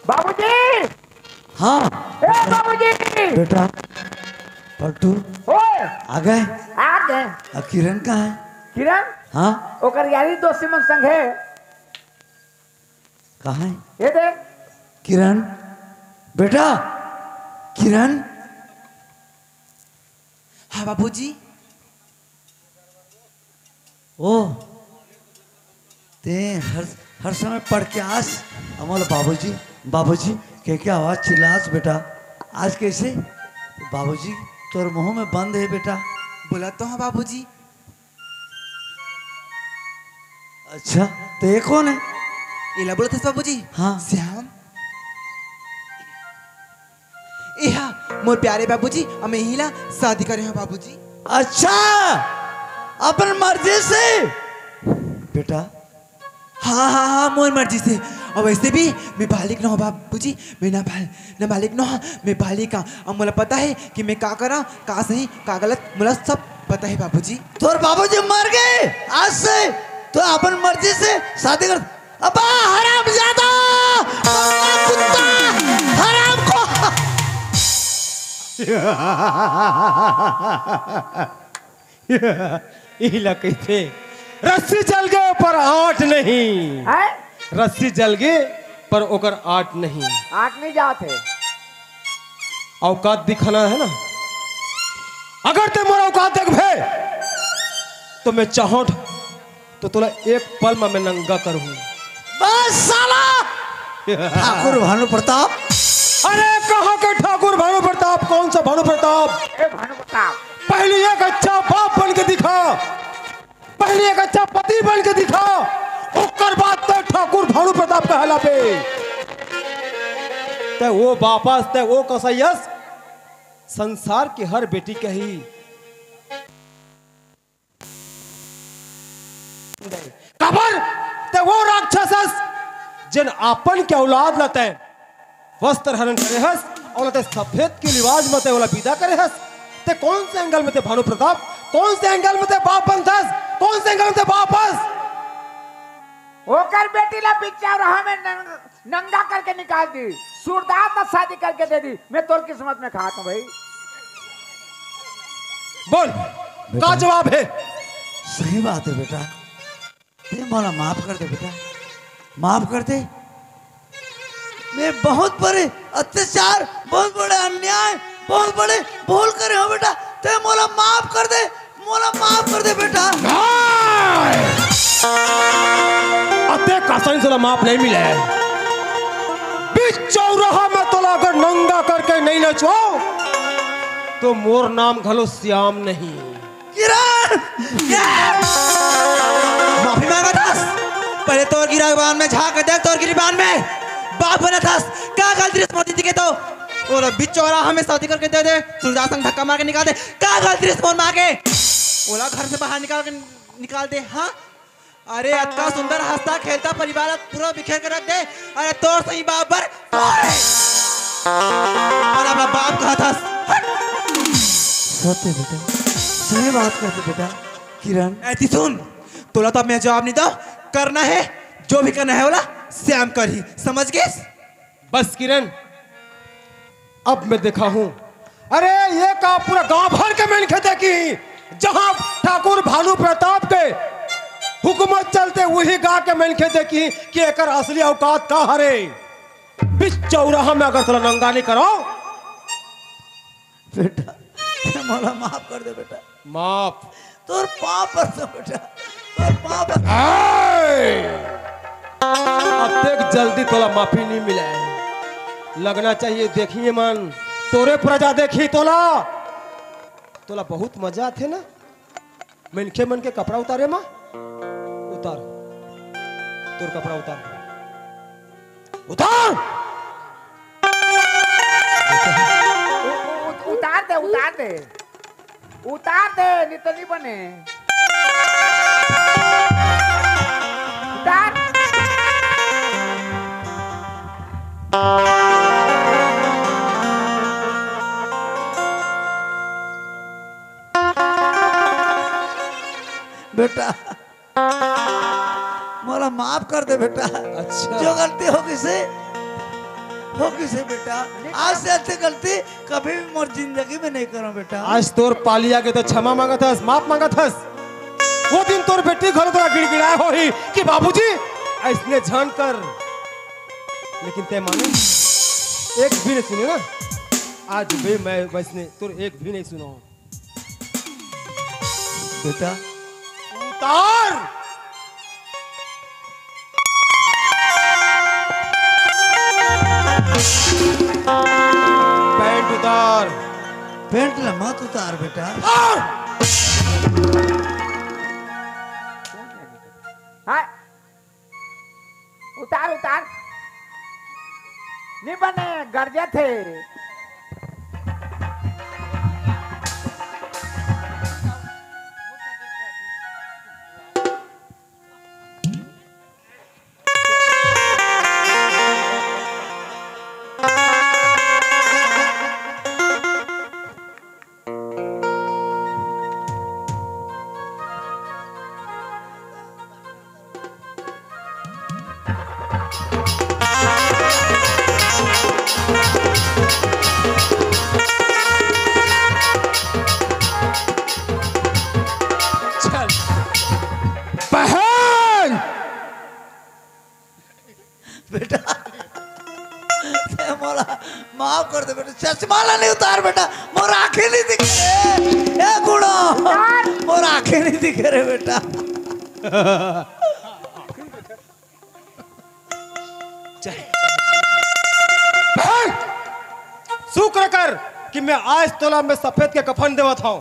बाबूजी। हाँ। ए बाबूजी। बेटा, पलटू। ओए। आ गए? आ गए। आ, किरण कहाँ है? किरण? हाँ? ओकर यारी दोस्ती मन संग है। कहाँ है? ये दे। किरण, बेटा, किरण। हाँ बाबूजी। ओ, ते हर, हर समय पढ़ के आस, हमर बाबूजी, बाबूजी, के के आवाज चिल्लास बेटा? आज कैसे? बाबूजी, तोर मुंह में बंद है बेटा। बोला तो हाँ बाबूजी। अच्छा, तो ये कौन है? एला बोलत हस बाबूजी? हाँ। श्याम। एहा मोर प्यारे बाबूजी, अउ मैं इही ला शादी करे हंव बाबूजी। अच्छा, अपन मर्जी से? बेटा। हाँ, हाँ, हाँ, मोर मर्जी से। अउ वैसे भी मैं बालिग नोहंव बाबूजी, मैं नाबाल-, नाबालिग नोहंव, मैं बालिग हंव। अउ मोला पता हे कि मैं का करंव, का सही, का गलत, मोला सब पता हे बाबूजी। तोर बाबूजी मर गे, आज से तो अपन मर्जी से शादी कर। अबा हरामजादा, बंगला कुत्ता, हराम को। इला कहिथे, रस्सी जल गे पर आंट नहीं। हैं? रस्सी जल गे पर ओकर आंट नहीं। आंट नहीं जात हे। औकात दिखाना है ना, अगर ते मोर औकात देखबे तो मैं चाहूं तो तोला एक पल में मैं नंगा करहूं। बस साला! ठाकुर भानु प्रताप, अरे, कहाँ के ठाकुर भानु प्रताप? कौन सा भानु प्रताप? ए भानु प्रताप। पहले एक अच्छा बाप बन के दिखा, पहले एक अच्छा पति बन के दिखा, ओकर बाद तैं ठाकुर भानु प्रताप कहलाबे। तैं ओ बाप अस, तैं ओ कसई अस, संसार के हर बेटी कही। काबर? तैं ओ राक्षस अस, जेन अपन के औलाद ला तैं वस्त्र हरण करे हस, अउ ओला तैं सफेद के लिबास म तैं ओला बिदा करे हस। तैं कौन से एंगल म तैं भानु प्रताप, कौन से एंगल म तैं बाप बनथस, कौन से एंगल म तैं बाप अस? ओकर बेटी ला बिच चौराहा में नंग-, नंगा करके निकाल दी, सूरदास ला शादी करके दे दी। मैं तोर किस्मत में खात हूँ भाई। बोल, का जवाब हे? सही बात हे बेटा, तैं मोला माफ कर दे बेटा, माफ कर दे। मैं बहुत बड़े अत्याचार, बहुत बड़े अन्याय, बहुत बड़े भूल करे हँव बेटा, तैं मोला माफ कर दे, मोला माफ कर दे बेटा। नहीं! अतेक आसानी से तोला माफ नहीं मिले। बिच चौराहा में तोला अगर नंगा करके नहीं नचवाओं, तो मोर नाम घलो श्याम नहीं। किरण! माफी मांगत हस। पहले तोर गिराबान में झांक के देख, तोर गिराबान में। बाप बनत हस। का गलती रहिस मोर दीदी के तो? ओला बिच चौराहा में शादी करके दे दे, सूरदास संग धक्का मार के निकाल दे। का गलती रहिस मोर माँ के? ओला घर से बाहर निकाल के निकाल दे, हाँ? अरे, अतका सुंदर हंसता खेलता परिवार ला पूरा बिखेर के रख दे। अरे, तोर सही बाप बर, अउ अपना बाप कहत हस। हट। सत्य बेटा, सही बात कहते बेटा। किरण। ऐसी सुन, तोला तो मैं जवाब नहीं दो, करना है, जो भी करना है ओला श्याम करही, समझ गेस? बस किरण, अब मैं देखा हूँ। अरे, ये का पूरा गांव भर के मनखे देखी, जहां ठाकुर भानु प्रताप के हुकूमत चलथे, उही गांव के मनखे देखी कि एकर असली औकात का हरे। बिच चौराहा में अगर तोला नंगा नहीं करो। बेटा, तैं मोला माफ कर दे बेटा। माफ? तोर पाँव परसों बेटा, तोर पाँव परसों। अतेक जल्दी तोला माफी नहीं मिले। लगना चाहिए, देखिए मन, तोरे प्रजा देखी तोला। तोला बहुत मजा आथे ना मनखे मन के कपड़ा उतारे मा? उतार, तोर कपड़ा उतार, उतार। उ-, उ-, उतार दे, उतार दे। उतार दे, नहीं तो नहीं बने। उतार। बेटा, मोला माफ कर दे बेटा। अच्छा। जो गलती हो गिसे, हो गिसे बेटा। आज से ऐसी गलती कभी भी मोर जिंदगी में नहीं करो बेटा। आज तोर पाली आगे तो क्षमा मांगत हस, माफ मांगत हस। वो दिन तोर बेटी घलो तोला गिड़गिड़ाए होही कि बाबूजी, ऐसने झन कर। लेकिन तैं माने एक भी नहीं सुने ना। आज भी मैं वैसने तोर एक भी नहीं सुनो। बेटा। उतार। पैंट उतार। पैंट ला मत उतार बेटा। उतार। हाय। उतार, उतार। नहीं बने, गरजे थे। चल। बहन! बेटा, तैं मोला माफ कर दे बेटा, चश्मा ला नहीं उतार बेटा, मोर आँखें नहीं दिखे रे। ए गुणो, मोर आँखें नहीं दिखे रे बेटा। चल। बहन! शुक्र कर कि मैं आज तोला मैं सफेद के कफन देवत हूँ।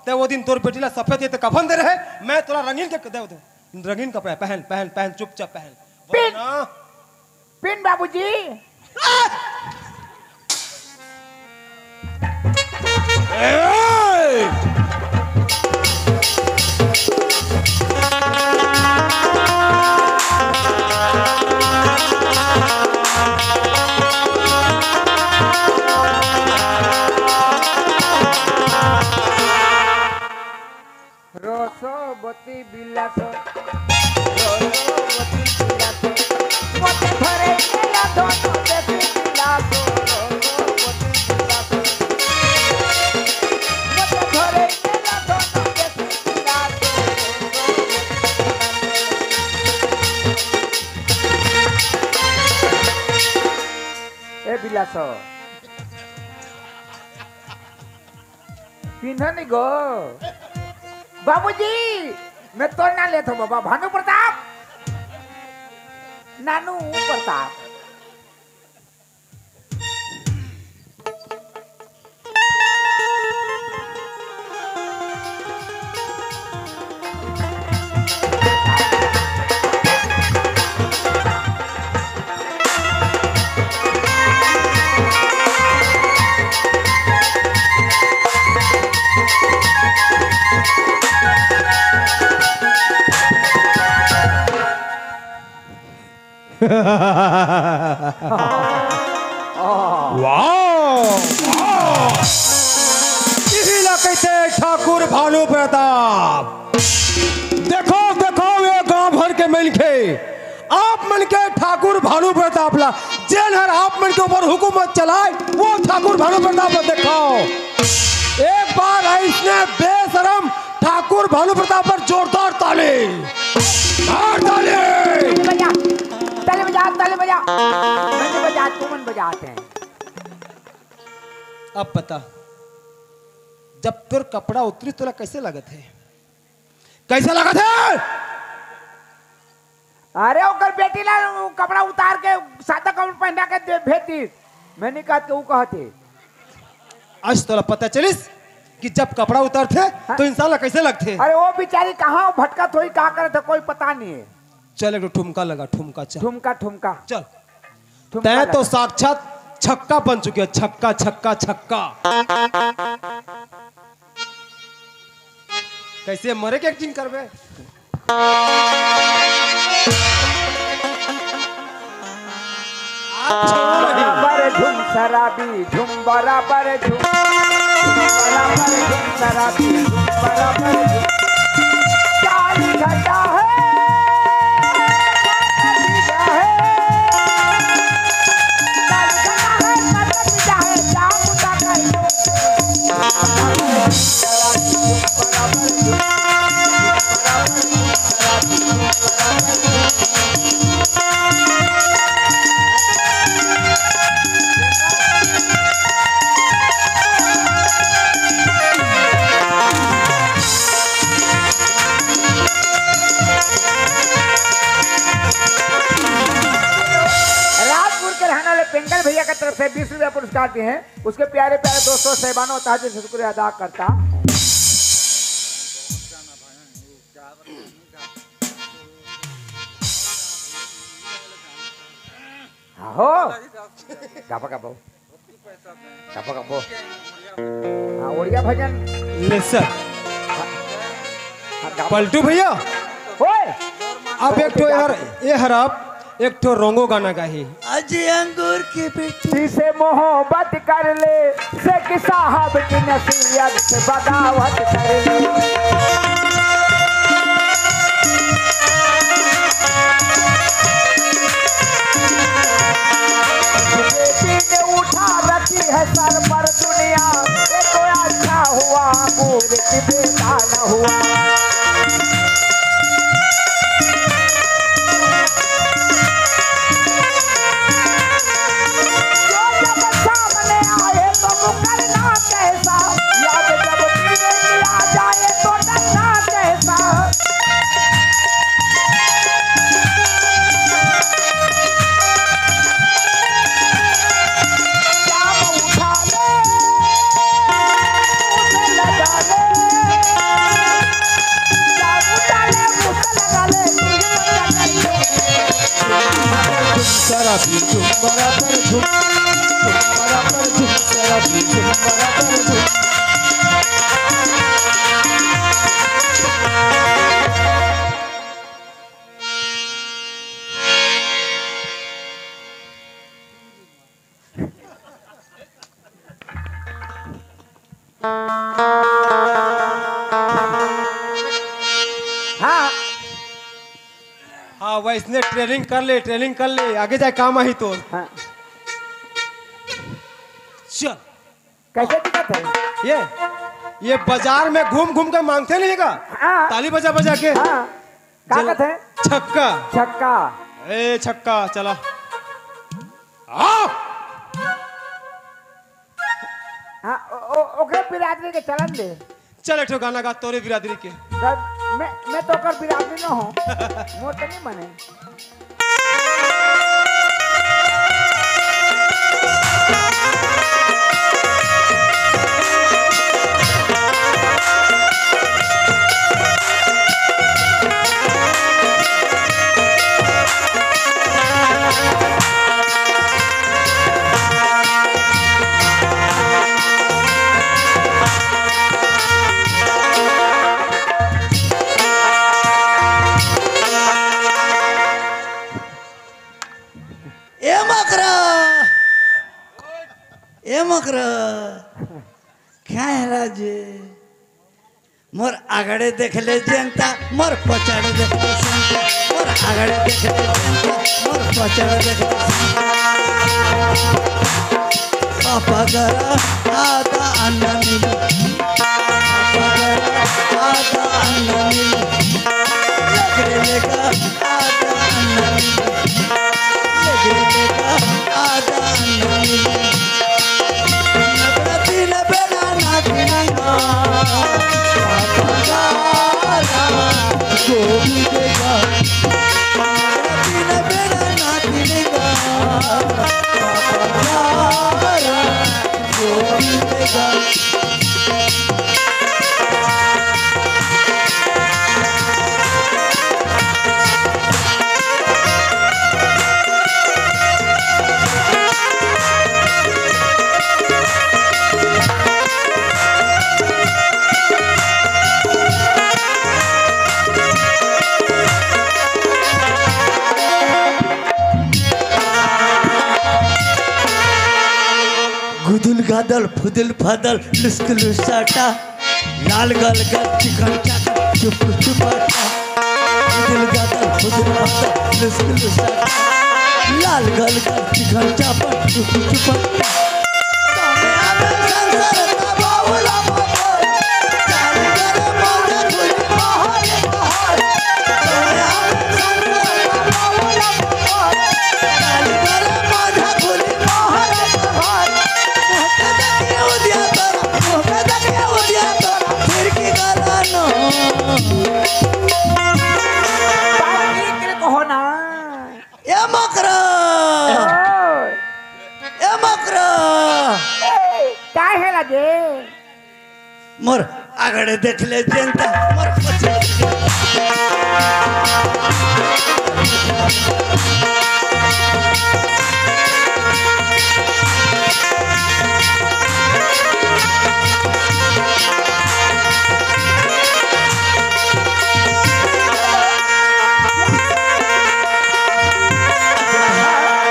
ते वो दिन तोर बेटी ला सफेद के ते कफन दे रहे, मैं तोला रंगीन के दे, दे, रंगीन कपड़ा पहन, पहन, पहन, चुपचाप पहन। पिन, वरना पिन बाबूजी। ए! रोसोबती बिलासो, रोसोबती बिलासो, मोटे धरे मेला दोनों बेटी बिलासो, रोसोबती बिलासो, मोटे धरे मेला दोनों बेटी बिलासो। ए बिलासो, पिंधो नहीं गो। बाबूजी, मैं तोर ना लेत हो बाबा, भानु प्रताप। नानू प्रताप। वाह, वाह। इही ला कहिथे ठाकुर भानु प्रताप। देखो, देखो, ये गांव भर के मनखे, आप मन के ठाकुर भानु प्रताप ला, जेन हर आप मन के ऊपर हुकूमत चलाए, वो ठाकुर भानु प्रताप ला देखाओ। एक बार ऐसने बेशरम ठाकुर भानु प्रताप पर जोरदार ताली, जोरदार ताली। बजा, ताली बजा, ताली बजा। मैं नहीं बजा, तुमन बजाते हैं। अब बता, जब तोर कपड़ा उतरी तोला कैसे लगत है? कैसे लगत है? अरे ओकर बेटी ला वो कपड़ा उतार के सादा कपड़ा पहना के दे भेज दी। मैं नहीं कहत के वो कहत है। आज तोला पता चलिस कि जब कपड़ा उतरथे हाँ। तो इंसान ला कैसे लगथे। अरे वो बेचारी कहाँ भटकत होई, का करत है, कोई पता नहीं है। चल एक ठो ठुमका लगा, ठुमका चल। ठुमका, ठुमका। चल। ठुमका तैं तो लगा। साक्षात छक्का बन चुके है, छक्का, छक्का, छक्का। कैसे मरे के एक्टिंग करबे? बराबर झुम शराबी, झुम बराबर झुम, बराबर झुम शराबी, झुम बराबर झुम। चाल घटा है, चाल घटा है, चाल घटा है, चाल घटा है। राजपुर के रहने वाले पेंगल भैया की तरफ से बीस रुपया पुरस्कार दिए हैं। उसके प्यारे प्यारे दोस्तों, साहिबानों, तहे दिल से शुक्रिया अदा करता। हाँ हो। गाबो, गाबो। गाबो, गाबो। हाँ, ओड़िया भजन। ले सर। हाँ, गाबो। पलटू भैया। ओए। अब एक ठो यार, ये हर आप एक ठो रोंगो गाना गाही। आज अंगूर के बेटी से मोहब्बत कर ले, शेख साहब की नसीहत से बगावत कर ले। बेटी ने उठा रखी है सर पर दुनिया, ये तो अच्छा हुआ अंगूर की बेटा न हुआ। जो जब सामने आए तो मुकरना कैसा, याद जब दिल में आ जाए तो डरना कैसा। शराबी झूम बराबर झूम, झूम बराबर झूम, शराबी झूम बराबर झूम। हाँ। हाँ, वैसने ट्रेनिंग कर ले, ट्रेनिंग कर ले, आगे जाए काम आही तो। हाँ। चल। कैसे दिखत हे? ये, ये बाजार में घूम घूम के मांगथे नहीं का? हाँ। ताली बजा बजा के। हाँ। का चल, कहत हे? छक्का। छक्का। ए छक्का, चला। आओ। हाँ, ओ-, ओ-, ओकरे बिरादरी के चलन दे। चल, एक ठो गाना गा तोरे बिरादरी के। तब मैं, मैं तो ओकर बिरादरी न हूँ। मोर तो नहीं मने। ए मकरा, ए मकरा, क्या है राजे? मोर आगड़े देख ले जनता, मोर पचड़ देख ले जनता, मोर आगड़े देख ले जनता, मोर पचड़ देख ले जनता। पापा गरा आदा अन्न मिले, पापा गरा आदा अन्न मिले, लेकरे लेका आदा अन्न मिले, लेकरे लेका आदा अन्न मिले। गुदुल गादल फुदुल फादल लुस्क लुसाटा, लाल गल गल चिकन चाटा, चुप चुपाटा। गुदुल गादल फुदुल फादल लुस्क लुसाटा, लाल गल गल चिकन चाटा, चुप चुपाटा। ए मकरा, ए मकरा, काय हे लगे? मोर आगड़े देख ले जनता, मोर पछे।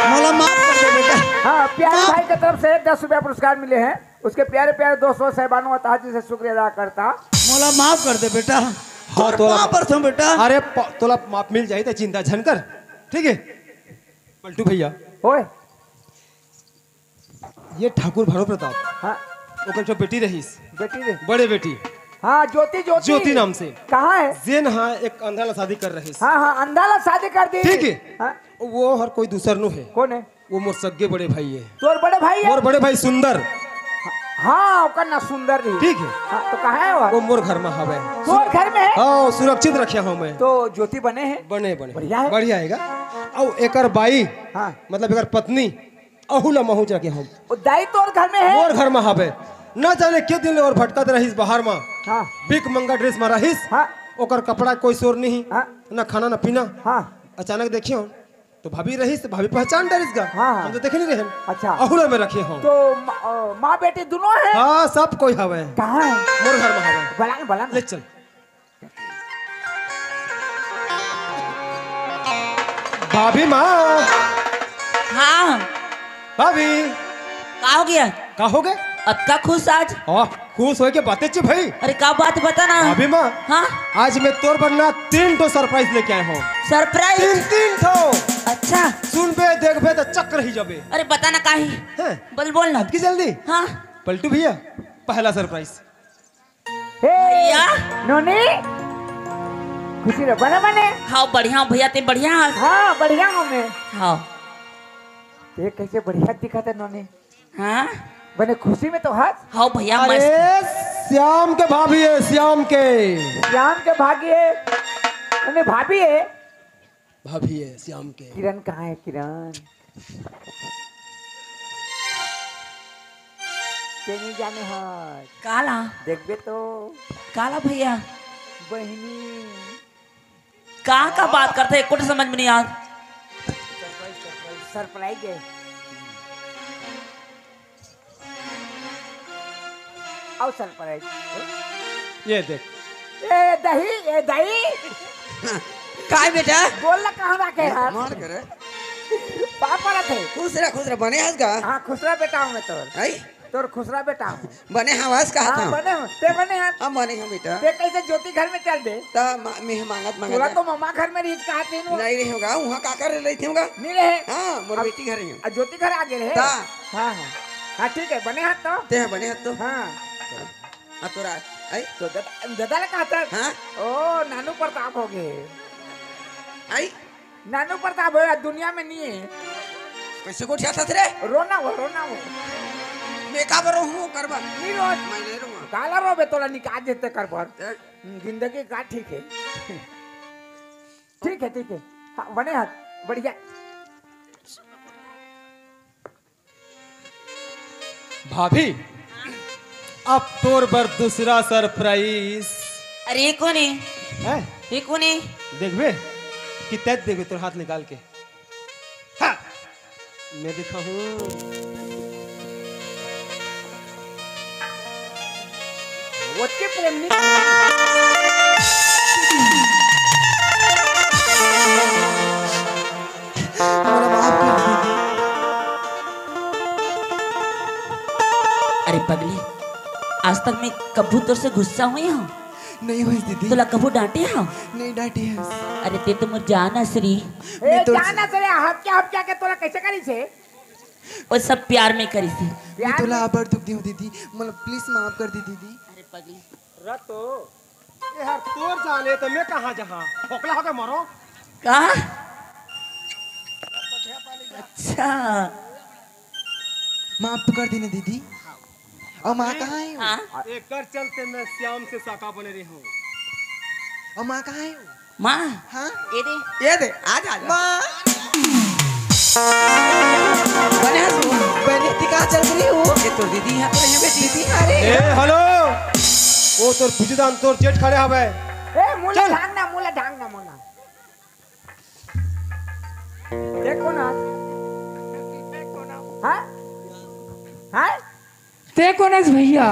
मोला माफ कर दे बेटा। हाँ, प्यारे माफ। भाई की तरफ से दस रुपया पुरस्कार मिले हैं। उसके प्यारे प्यारे दोस्तों, साहिबानों, अतः जी से शुक्रिया अदा करता। मोला माफ कर दे बेटा। हाँ, तोर तोला पाँव परसों बेटा। अरे, प-, तोला माफ मिल जाही, त चिंता झन कर, ठीक है? पलटू भैया। ओए। ये ठाकुर भानु प्रताप। हाँ। ओकर जो बेटी रहीस। बेटी रे। बड़े बेटी। हाँ, ज्योति, ज्योति। ज्योति नाम से। कहाँ है? जेन हा एक अंधा ला शादी कर रहीस। हाँ, हाँ, अंधा ला शादी कर दी। ठीक है। हाँ। वो हर कोई दूसर नो है। कौन है? वो मोर सग्गे बड़े भाई है। तोर बड़े भाई है? मोर बड़े भाई सुंदर। हाँ, ओकर ना सुंदर नहीं। ठीक है। हाँ, तो कहाँ है वो? वो मोर घर में हवे। तोर घर में है? हाँ, सुरक्षित रखे हूँ मैं। तो ज्योति बने है? बने, बने। बढ़िया है। बढ़िया हैगा। अउ एकर बाई, हाँ। मतलब एकर पत्नी, अहू ला महूँ रखे हूँ। वो दाई तोर घर में है? मोर घर में हवे। न जाने के दिन ले ओर भटकत रहीस बाहर में। हाँ। भीख मंगा ड्रेस में रहीस। हाँ। ओकर कपड़ा कोई सोर नहीं। हाँ। न खाना न पीना। हाँ। अचानक देखियो, तो भाभी रहिस, भाभी पहचान डरिस गा। हाँ, हाँ। हम तो देखे नहीं रहेन। अच्छा। अहुलर में रखे हों। तो म-, अ, माँ बेटी दुनों हे? हाँ, सब कोई हवे। कहाँ हे? मोर घर में हवे। बला ना, बला ना। ले चल। भाभी माँ। हाँ। भाभी। का हो गया? का हो गया? अतका खुश आज? हाँ, खुश होए के बाते ची भाई। अरे, का बात बता ना। भाभी माँ। हाँ? आज मैं तोर बर ना तीन ठो सरप्राइज लेके आए हों। सरप्राइज? तीन, तीन ठो। अच्छा। सुनबे, देखबे तो चक रही जाबे। अरे, बता ना का हे। हैं? बोल, बोल ना। अतकी जल्दी? हाँ। पलटू भैया, पहला सरप्राइज। हे, भैया। नोनी, खुशी रह, बने, बने। हाँ, बढ़िया हूँ भैया, ते बढ़िया हस? हाँ, बढ़िया हूँ मैं। हाँ। ते कैसे बढ़िया दिखत हे नोनी? हाँ? बने खुशी में तो हस? हाँ भैया, अरे, मस्त। श्याम के भाभी हे, श्याम के। श्याम के भाभी हे? अरे, भाभी हे? भाभी हे श्याम के। किरण कहाँ हे, किरण? के नहीं जाने हस? काला? देखबे तो। काला भैया? बहिनी। का, का बात करते, कुछ समझ में नहीं आत। सरप्राइज हे। अउ सरप्राइज। ये देख। ए दही, ए दही। काय बेटा? बोल ना, कहाँ रखे हस? मार करे। पाँव परत हे। खुश रह, खुश रह, बने हस गा? हाँ, खुश रह बेटा हूँ मैं तोर। आई? तोर खुश रह बेटा हूँ। बने हवस कहा हाँ, था? बने हूँ। ते बने हस? हाँ, बने हूँ बेटा। ते कैसे ज्योति घर में चल दे? ता मा-, मैं मांगत, मांगत तोला जा। तो ममा घर में रहिस कहा थे नु। नहीं रहे होगा, वहाँ का कर रहे थे होगा? नहीं रहे। हाँ, मोर अब बेटी घर ही हूँ। आ, ज्योति घर आ गए रहे? ता। हाँ, हाँ। हाँ, ठीक है, बने हस तो? ते हैं, बने हस तो? हाँ। हाँ, तोरा, आई? तो दादा, दादा ले कहा था? हाँ? ओ, नानू प्रताप हो गए। आई? नानू प्रताप हो, दुनिया में नहीं है। कैसे गोठिया था रे? रोना हो, रोना हो। मैं का बरो हूँ, करबा? नहीं रो। मैं नहीं रोऊँ। काला रो बे, तोला निकाल देते करबर। हैं? हम्म, जिंदगी का ठीक है। ठीक है, ठीक है। हाँ, बने हस, बढ़िया। भाभी, अब तोर बर दूसरा सरप्राइज। अरे, ये कोन हे? हैं? ये कोन हे? देखबे, कि तैं देखबे तोर हाथ निकाल के। हाँ, मैं दिखाहूँ। ओतके प्रेम नहीं। मोला माफ कर दे। अरे पगली, आज तक मैं कभू तोर से गुस्सा होय हँव? नहीं होइस दीदी। तोला कभू डांटे हँव? नहीं डांटे हस। अरे ते तो मोर जान हस रे। ए, मैं तो जान हस रे, हफ्ते हफ्ते के तोला कैसे करिस हे? वो सब प्यार में करिस हे। मैं प्यार तोला में? अब्बड़ दुख दिहूँ दीदी, मोला प्लीज माफ कर दे दीदी। अरे पगली। रतो, ये हर तोर जान हे तो मैं कहाँ जहाँ? फोकला होके मरो। का? अच्छा। माफ तो कर देना दीदी। अउ माँ कहाँ हे वो? हाँ। एकर चलते मैं श्याम से साका बने रहे हूँ। अउ माँ कहाँ हे वो? माँ? हाँ? ये दे। ये दे, आ जा, आ जा। माँ। बने हस वो? बने ती कहाँ चल रही हो? ये तोर दीदी यहाँ तो नहीं बेटी। दीदी, अरे। ए, हेलो। वो तोर फुजीदान, तोर जेठ खड़े हवे। ए, मुला चल। ढांग ना, मुला ढांग ना, मुला। देखो ना। हाँ? हाँ? ते कोन हस भैया?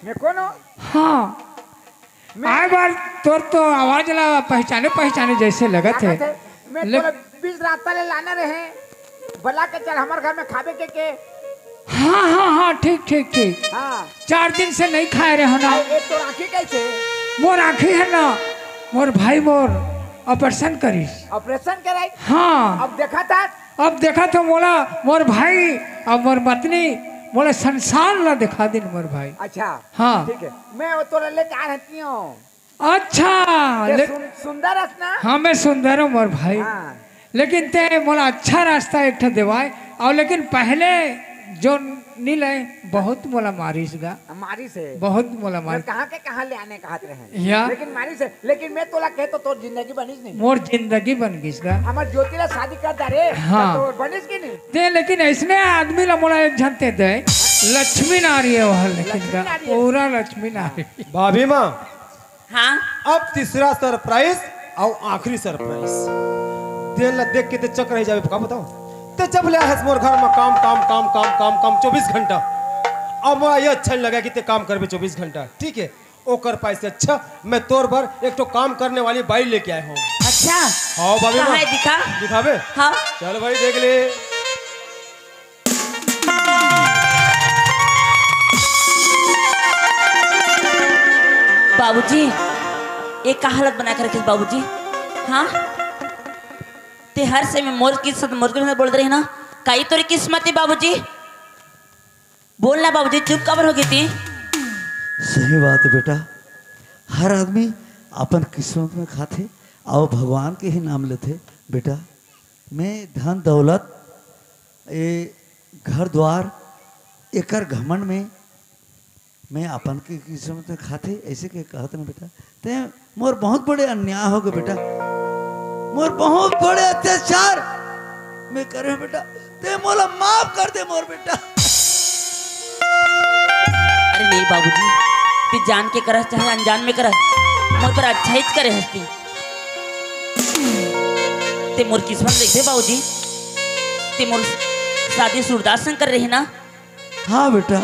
मैं कोन हूँ? हाँ। मैं आए बार तोर तो आवाज ला पहचाने पहचाने जैसे लगत हे। लागत हे। मैं ले- तोला बीच रास्ता ले लाना रहे, बला के चल हमर घर में खाबे के के। हाँ, हाँ, हाँ, ठीक, ठीक, ठीक। हाँ। चार दिन से नहीं खाए रहे हो ना। अरे, ये तोर आँखी कैसे? मोर आँखी हे ना, मोर भाई मोर ऑपरेशन करिस। ऑपरेशन कराई? हाँ। अब देखा था? अब देखा तो मोला, मोर भाई अउ मोर पत्नी मोला संसार ला दिखा दिन मोर भाई। अच्छा। हाँ। ठीक है, मैं वो तोला लेके आ रहती हूँ। अच्छा, ये ले- सुन-, सुंदर हस ना? हाँ, मैं सुंदर हूँ मोर भाई। हाँ। लेकिन ते मोला अच्छा रास्ता एक ठो देवाए, अउ लेकिन पहले जो नी ले, बहुत मोला मारिस गा। मारिस हे? बहुत मोला मैं मारिस। कहाँ के कहाँ ले आने कहत रहे। या। लेकिन मारिस हे, लेकिन मैं तोला कहे तो तोर जिंदगी बनिस नहीं। मोर जिंदगी बन गिस गा। हमर ज्योति ला शादी कर दा रे। हाँ। तो बनिस की नहीं? ते लेकिन ऐसने आदमी ला मोला एक झन ते दे, लक्ष्मी नारी हे वो, लेकिन लक्ष्मी गा, नारी हे। पूरा लक्ष्मी नारी। भाभी माँ, हाँ? अब तीसरा सरप्राइज अउ आखिरी सरप्राइज। तेन ला देख के ते चक रह जाबे, का बताओ? ते जब ले आए हस मोर घर में काम, काम, काम, काम, काम, काम, चौबीस घंटा। अब मोला ये अच्छा नहीं लगा कि ते काम करबे चौबीस घंटा, ठीक है? ओकर पास से अच्छा मैं तोर बर एक ठो काम करने वाली बाई लेके आए हूँ। अच्छा, हाँ, बाबे कहाँ माँ। है, दिखा। दिखाबे? हाँ। चल भाई, देख ले। बाबूजी, ये का हालत बना के रखे बाबूजी? हाँ, ते हर समय मोर किस्मत, मोर किस्मत बोलत रहे ना, काई तोरी किस्मत है बाबूजी? बोल ना बाबूजी, चुप काबर हो गई थी? सही बात है बेटा, हर आदमी अपन किस्मत में खाथे, अउ भगवान के ही नाम लेथे। बेटा, मैं धन दौलत, ये घर द्वार, एकर घमंड में मैं अपन के किस्मत में खाथे, ऐसे के कहत ना बेटा। ते मोर बहुत बड़े अन्याय हो गए बेटा, मोर बहुत बड़े अत्याचार मैं करे हूँ बेटा, ते मोला माफ कर दे मोर बेटा। अरे नहीं बाबूजी, ते जान के करस चाहे अनजान में करस, मोर पर अच्छा ही करे हस्ती। ते मोर किस्मत देखे बाबूजी, ते मोर शादी सूरदास संग कर रहे ना। हाँ बेटा,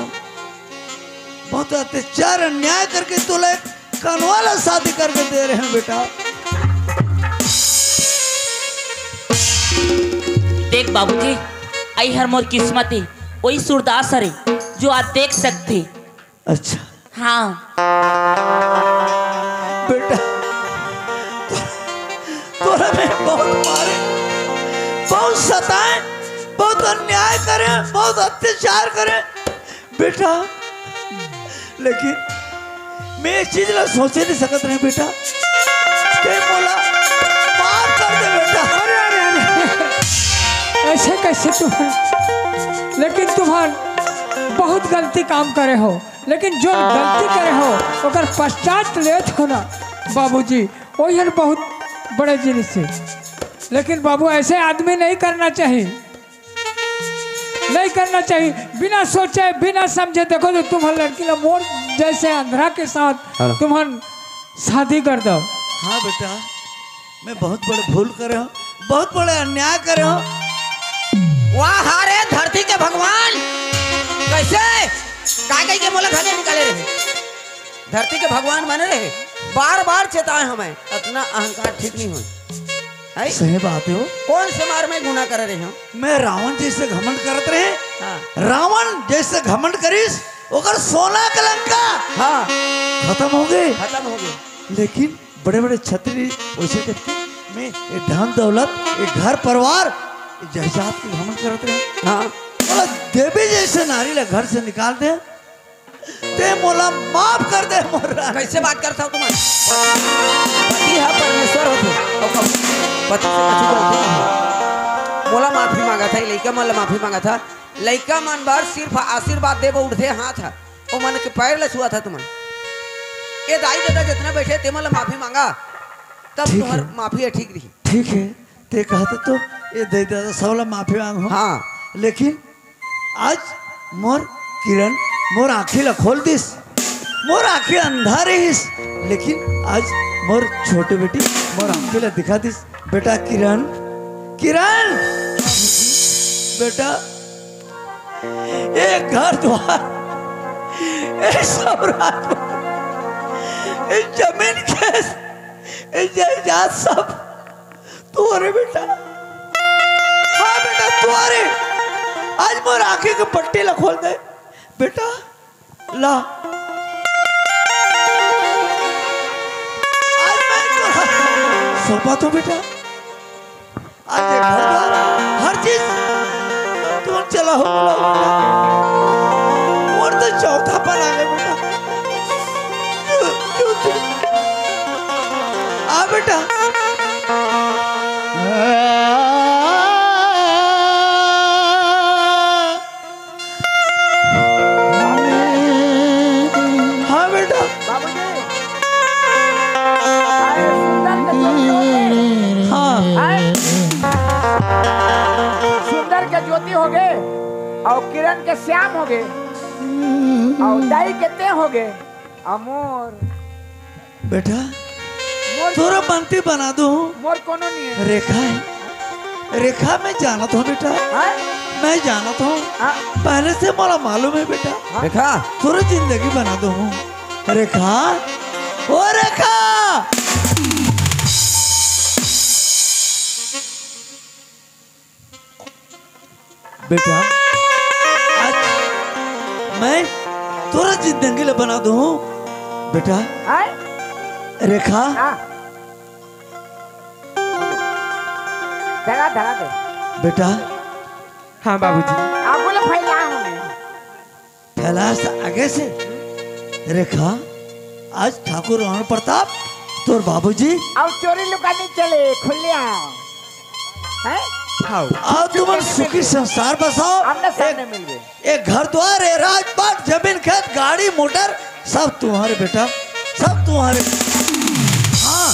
बहुत अत्याचार अन्याय करके तोला एक कनवा ला शादी करके दे रहे हैं बेटा। देख बाबूजी, आई हर मोर किस्मत है, वही सूरदास हरे जो आज देख सकते। अच्छा। हाँ। बेटा, तोरा में बहुत मारे, बहुत सताए, बहुत अन्याय करे, बहुत अत्याचार करे बेटा, लेकिन मैं ये चीज ला सोचे नहीं सकत रहे बेटा। ते मोला माफ कर दे बेटा। अरे, अरे, अरे, ऐसे कैसे तुम? लेकिन तुम बहुत गलती काम करे हो, लेकिन जो गलती करे हो ओकर पश्चात लेत हो ना बाबूजी, वही बहुत बड़े जिनिस है। लेकिन बाबू, ऐसे आदमी नहीं करना चाहिए। नहीं करना चाहिए। बिना सोचे, बिना समझे, देखो तो तुम्हार लड़की ला मोर जैसे अंधरा के साथ हाँ। तुम्हार शादी कर दो। हाँ बेटा, मैं बहुत बड़े भूल करे हूँ, बहुत बड़े अन्याय करे हूँ। वाह रे धरती के भगवान, कैसे काय कही के मोला घर ले निकाले रहे? धरती के भगवान बने रहे, बार बार चेताए हमें, इतना अहंकार ठीक नहीं होय। है? सही बात है हो। कौन से मार में गुनाह कर रहे हो? मैं रावण जैसे घमंड करत रहे, हाँ। रावण जैसे घमंड करिस, ओकर सोना के लंका हाँ। खत्म हो गए। खत्म हो गए। लेकिन बड़े-बड़े छत्री वैसे करके मैं ये धन दौलत, ये घर परिवार, ये जायदाद के घमंड करत रहे। हाँ। बोला, देवी जैसे नारी ला घर से निकाल दे, ते मोला माफ कर दे मोर रानी। कैसे बात करत हो तुमन? पति हा परमेश्वर होथे, अउ कब-, पति से कछु गलती नहीं होय। मोला माफी मांगत हे, लइका मन ला माफी मांगत हे। लइका मन बर सिर्फ आशीर्वाद दे बर उठथे हाथ हा, ओ मन के पैर ला छुआत हे तुमन। ए दाई ददा जितना बैठे ते मन ला माफी मांगा, तब ठीक तुम्हार हे। माफी हे, ठीक रही। ठीक हे, ते कहत तो ए दाई ददा सब ला माफी मांग हो। हाँ। लेकिन आज मोर किरण मोर आँखी ला खोल दिस, मोर आँखी अंधा रहिस, लेकिन आज मोर छोटे बेटी मोर आँखी ला दिखा दिस। बेटा किरण, किरण, बेटा, ये घर द्वार, ये सब राज, ये जमीन खेत, ये जायदाद सब तोरे बेटा। हाँ बेटा, तोरे। आज मोर आँखी के पट्टी ला खोल दे बेटा। ला, आज मैं तोरा सौंपा तो बेटा। आज ये घर द्वार, हर चीज तुम चला हो, बोला हो बेटा। मोर तो चौथा पल आ गया बेटा। क्यों, क्यों, क्यों? आ बेटा। हाँ बेटा। बाबूजी, अरे सुंदर के ज्योति हो गए। हाँ। आए? सुंदर के ज्योति हो गए अउ किरण के श्याम हो गए अउ दाई के ते हो गए। अमोर। बेटा, मोर तोरा बनती बना दूं। मोर कोनो नहीं है। रेखा है। रेखा, मैं जानत हूँ बेटा, हाँ? मैं जानत हूँ। हाँ। पहले से मोला मालूम है बेटा, हाँ। रेखा। तोर जिंदगी बना दूँ। रेखा, ओ रेखा। बेटा, आज मैं तोर जिंदगी ला बना दूँ बेटा। हाँ? रेखा। हाँ। धरा, धरा दे। बेटा। हाँ बाबूजी। आगू ले फैला हूँ मैं। फैला से आगे से। रेखा, आज ठाकुर राणा प्रताप, तोर बाबूजी। अब चोरी लुका नहीं चले, खुले आओ। हैं? आओ। आओ, तुमन सुखी संसार बसाओ। आमने सामने एक, मिल गए। एक घर द्वार, ए राजपाट, जमीन खेत, गाड़ी मोटर, सब तुम्हारे बेटा, सब तुम्हारे। हाँ।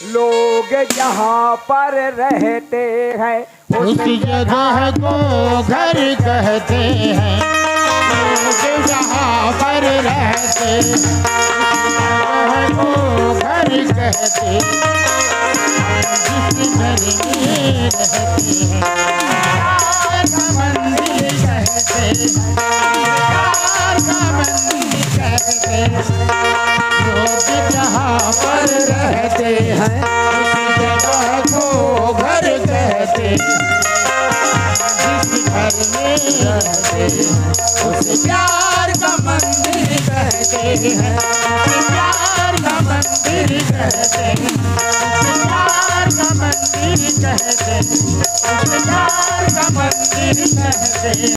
लोग जहाँ पर रहते हैं, उस जगह को घर कहते हैं। लोग जहाँ पर रहते हैं, उस जगह को घर कहते हैं। जिस घर में रहते हैं, प्यार का मंदिर कहते हैं। प्यार का मंदिर कहते हैं। लोग जहाँ पर रहते हैं, उस जगह को घर कहते हैं। जिस घर में रहते हैं, उसे प्यार का मंदिर कहते हैं। उसे प्यार का मंदिर कहते हैं। उसे प्यार का मंदिर कहते हैं। उसे प्यार का मंदिर कहते हैं।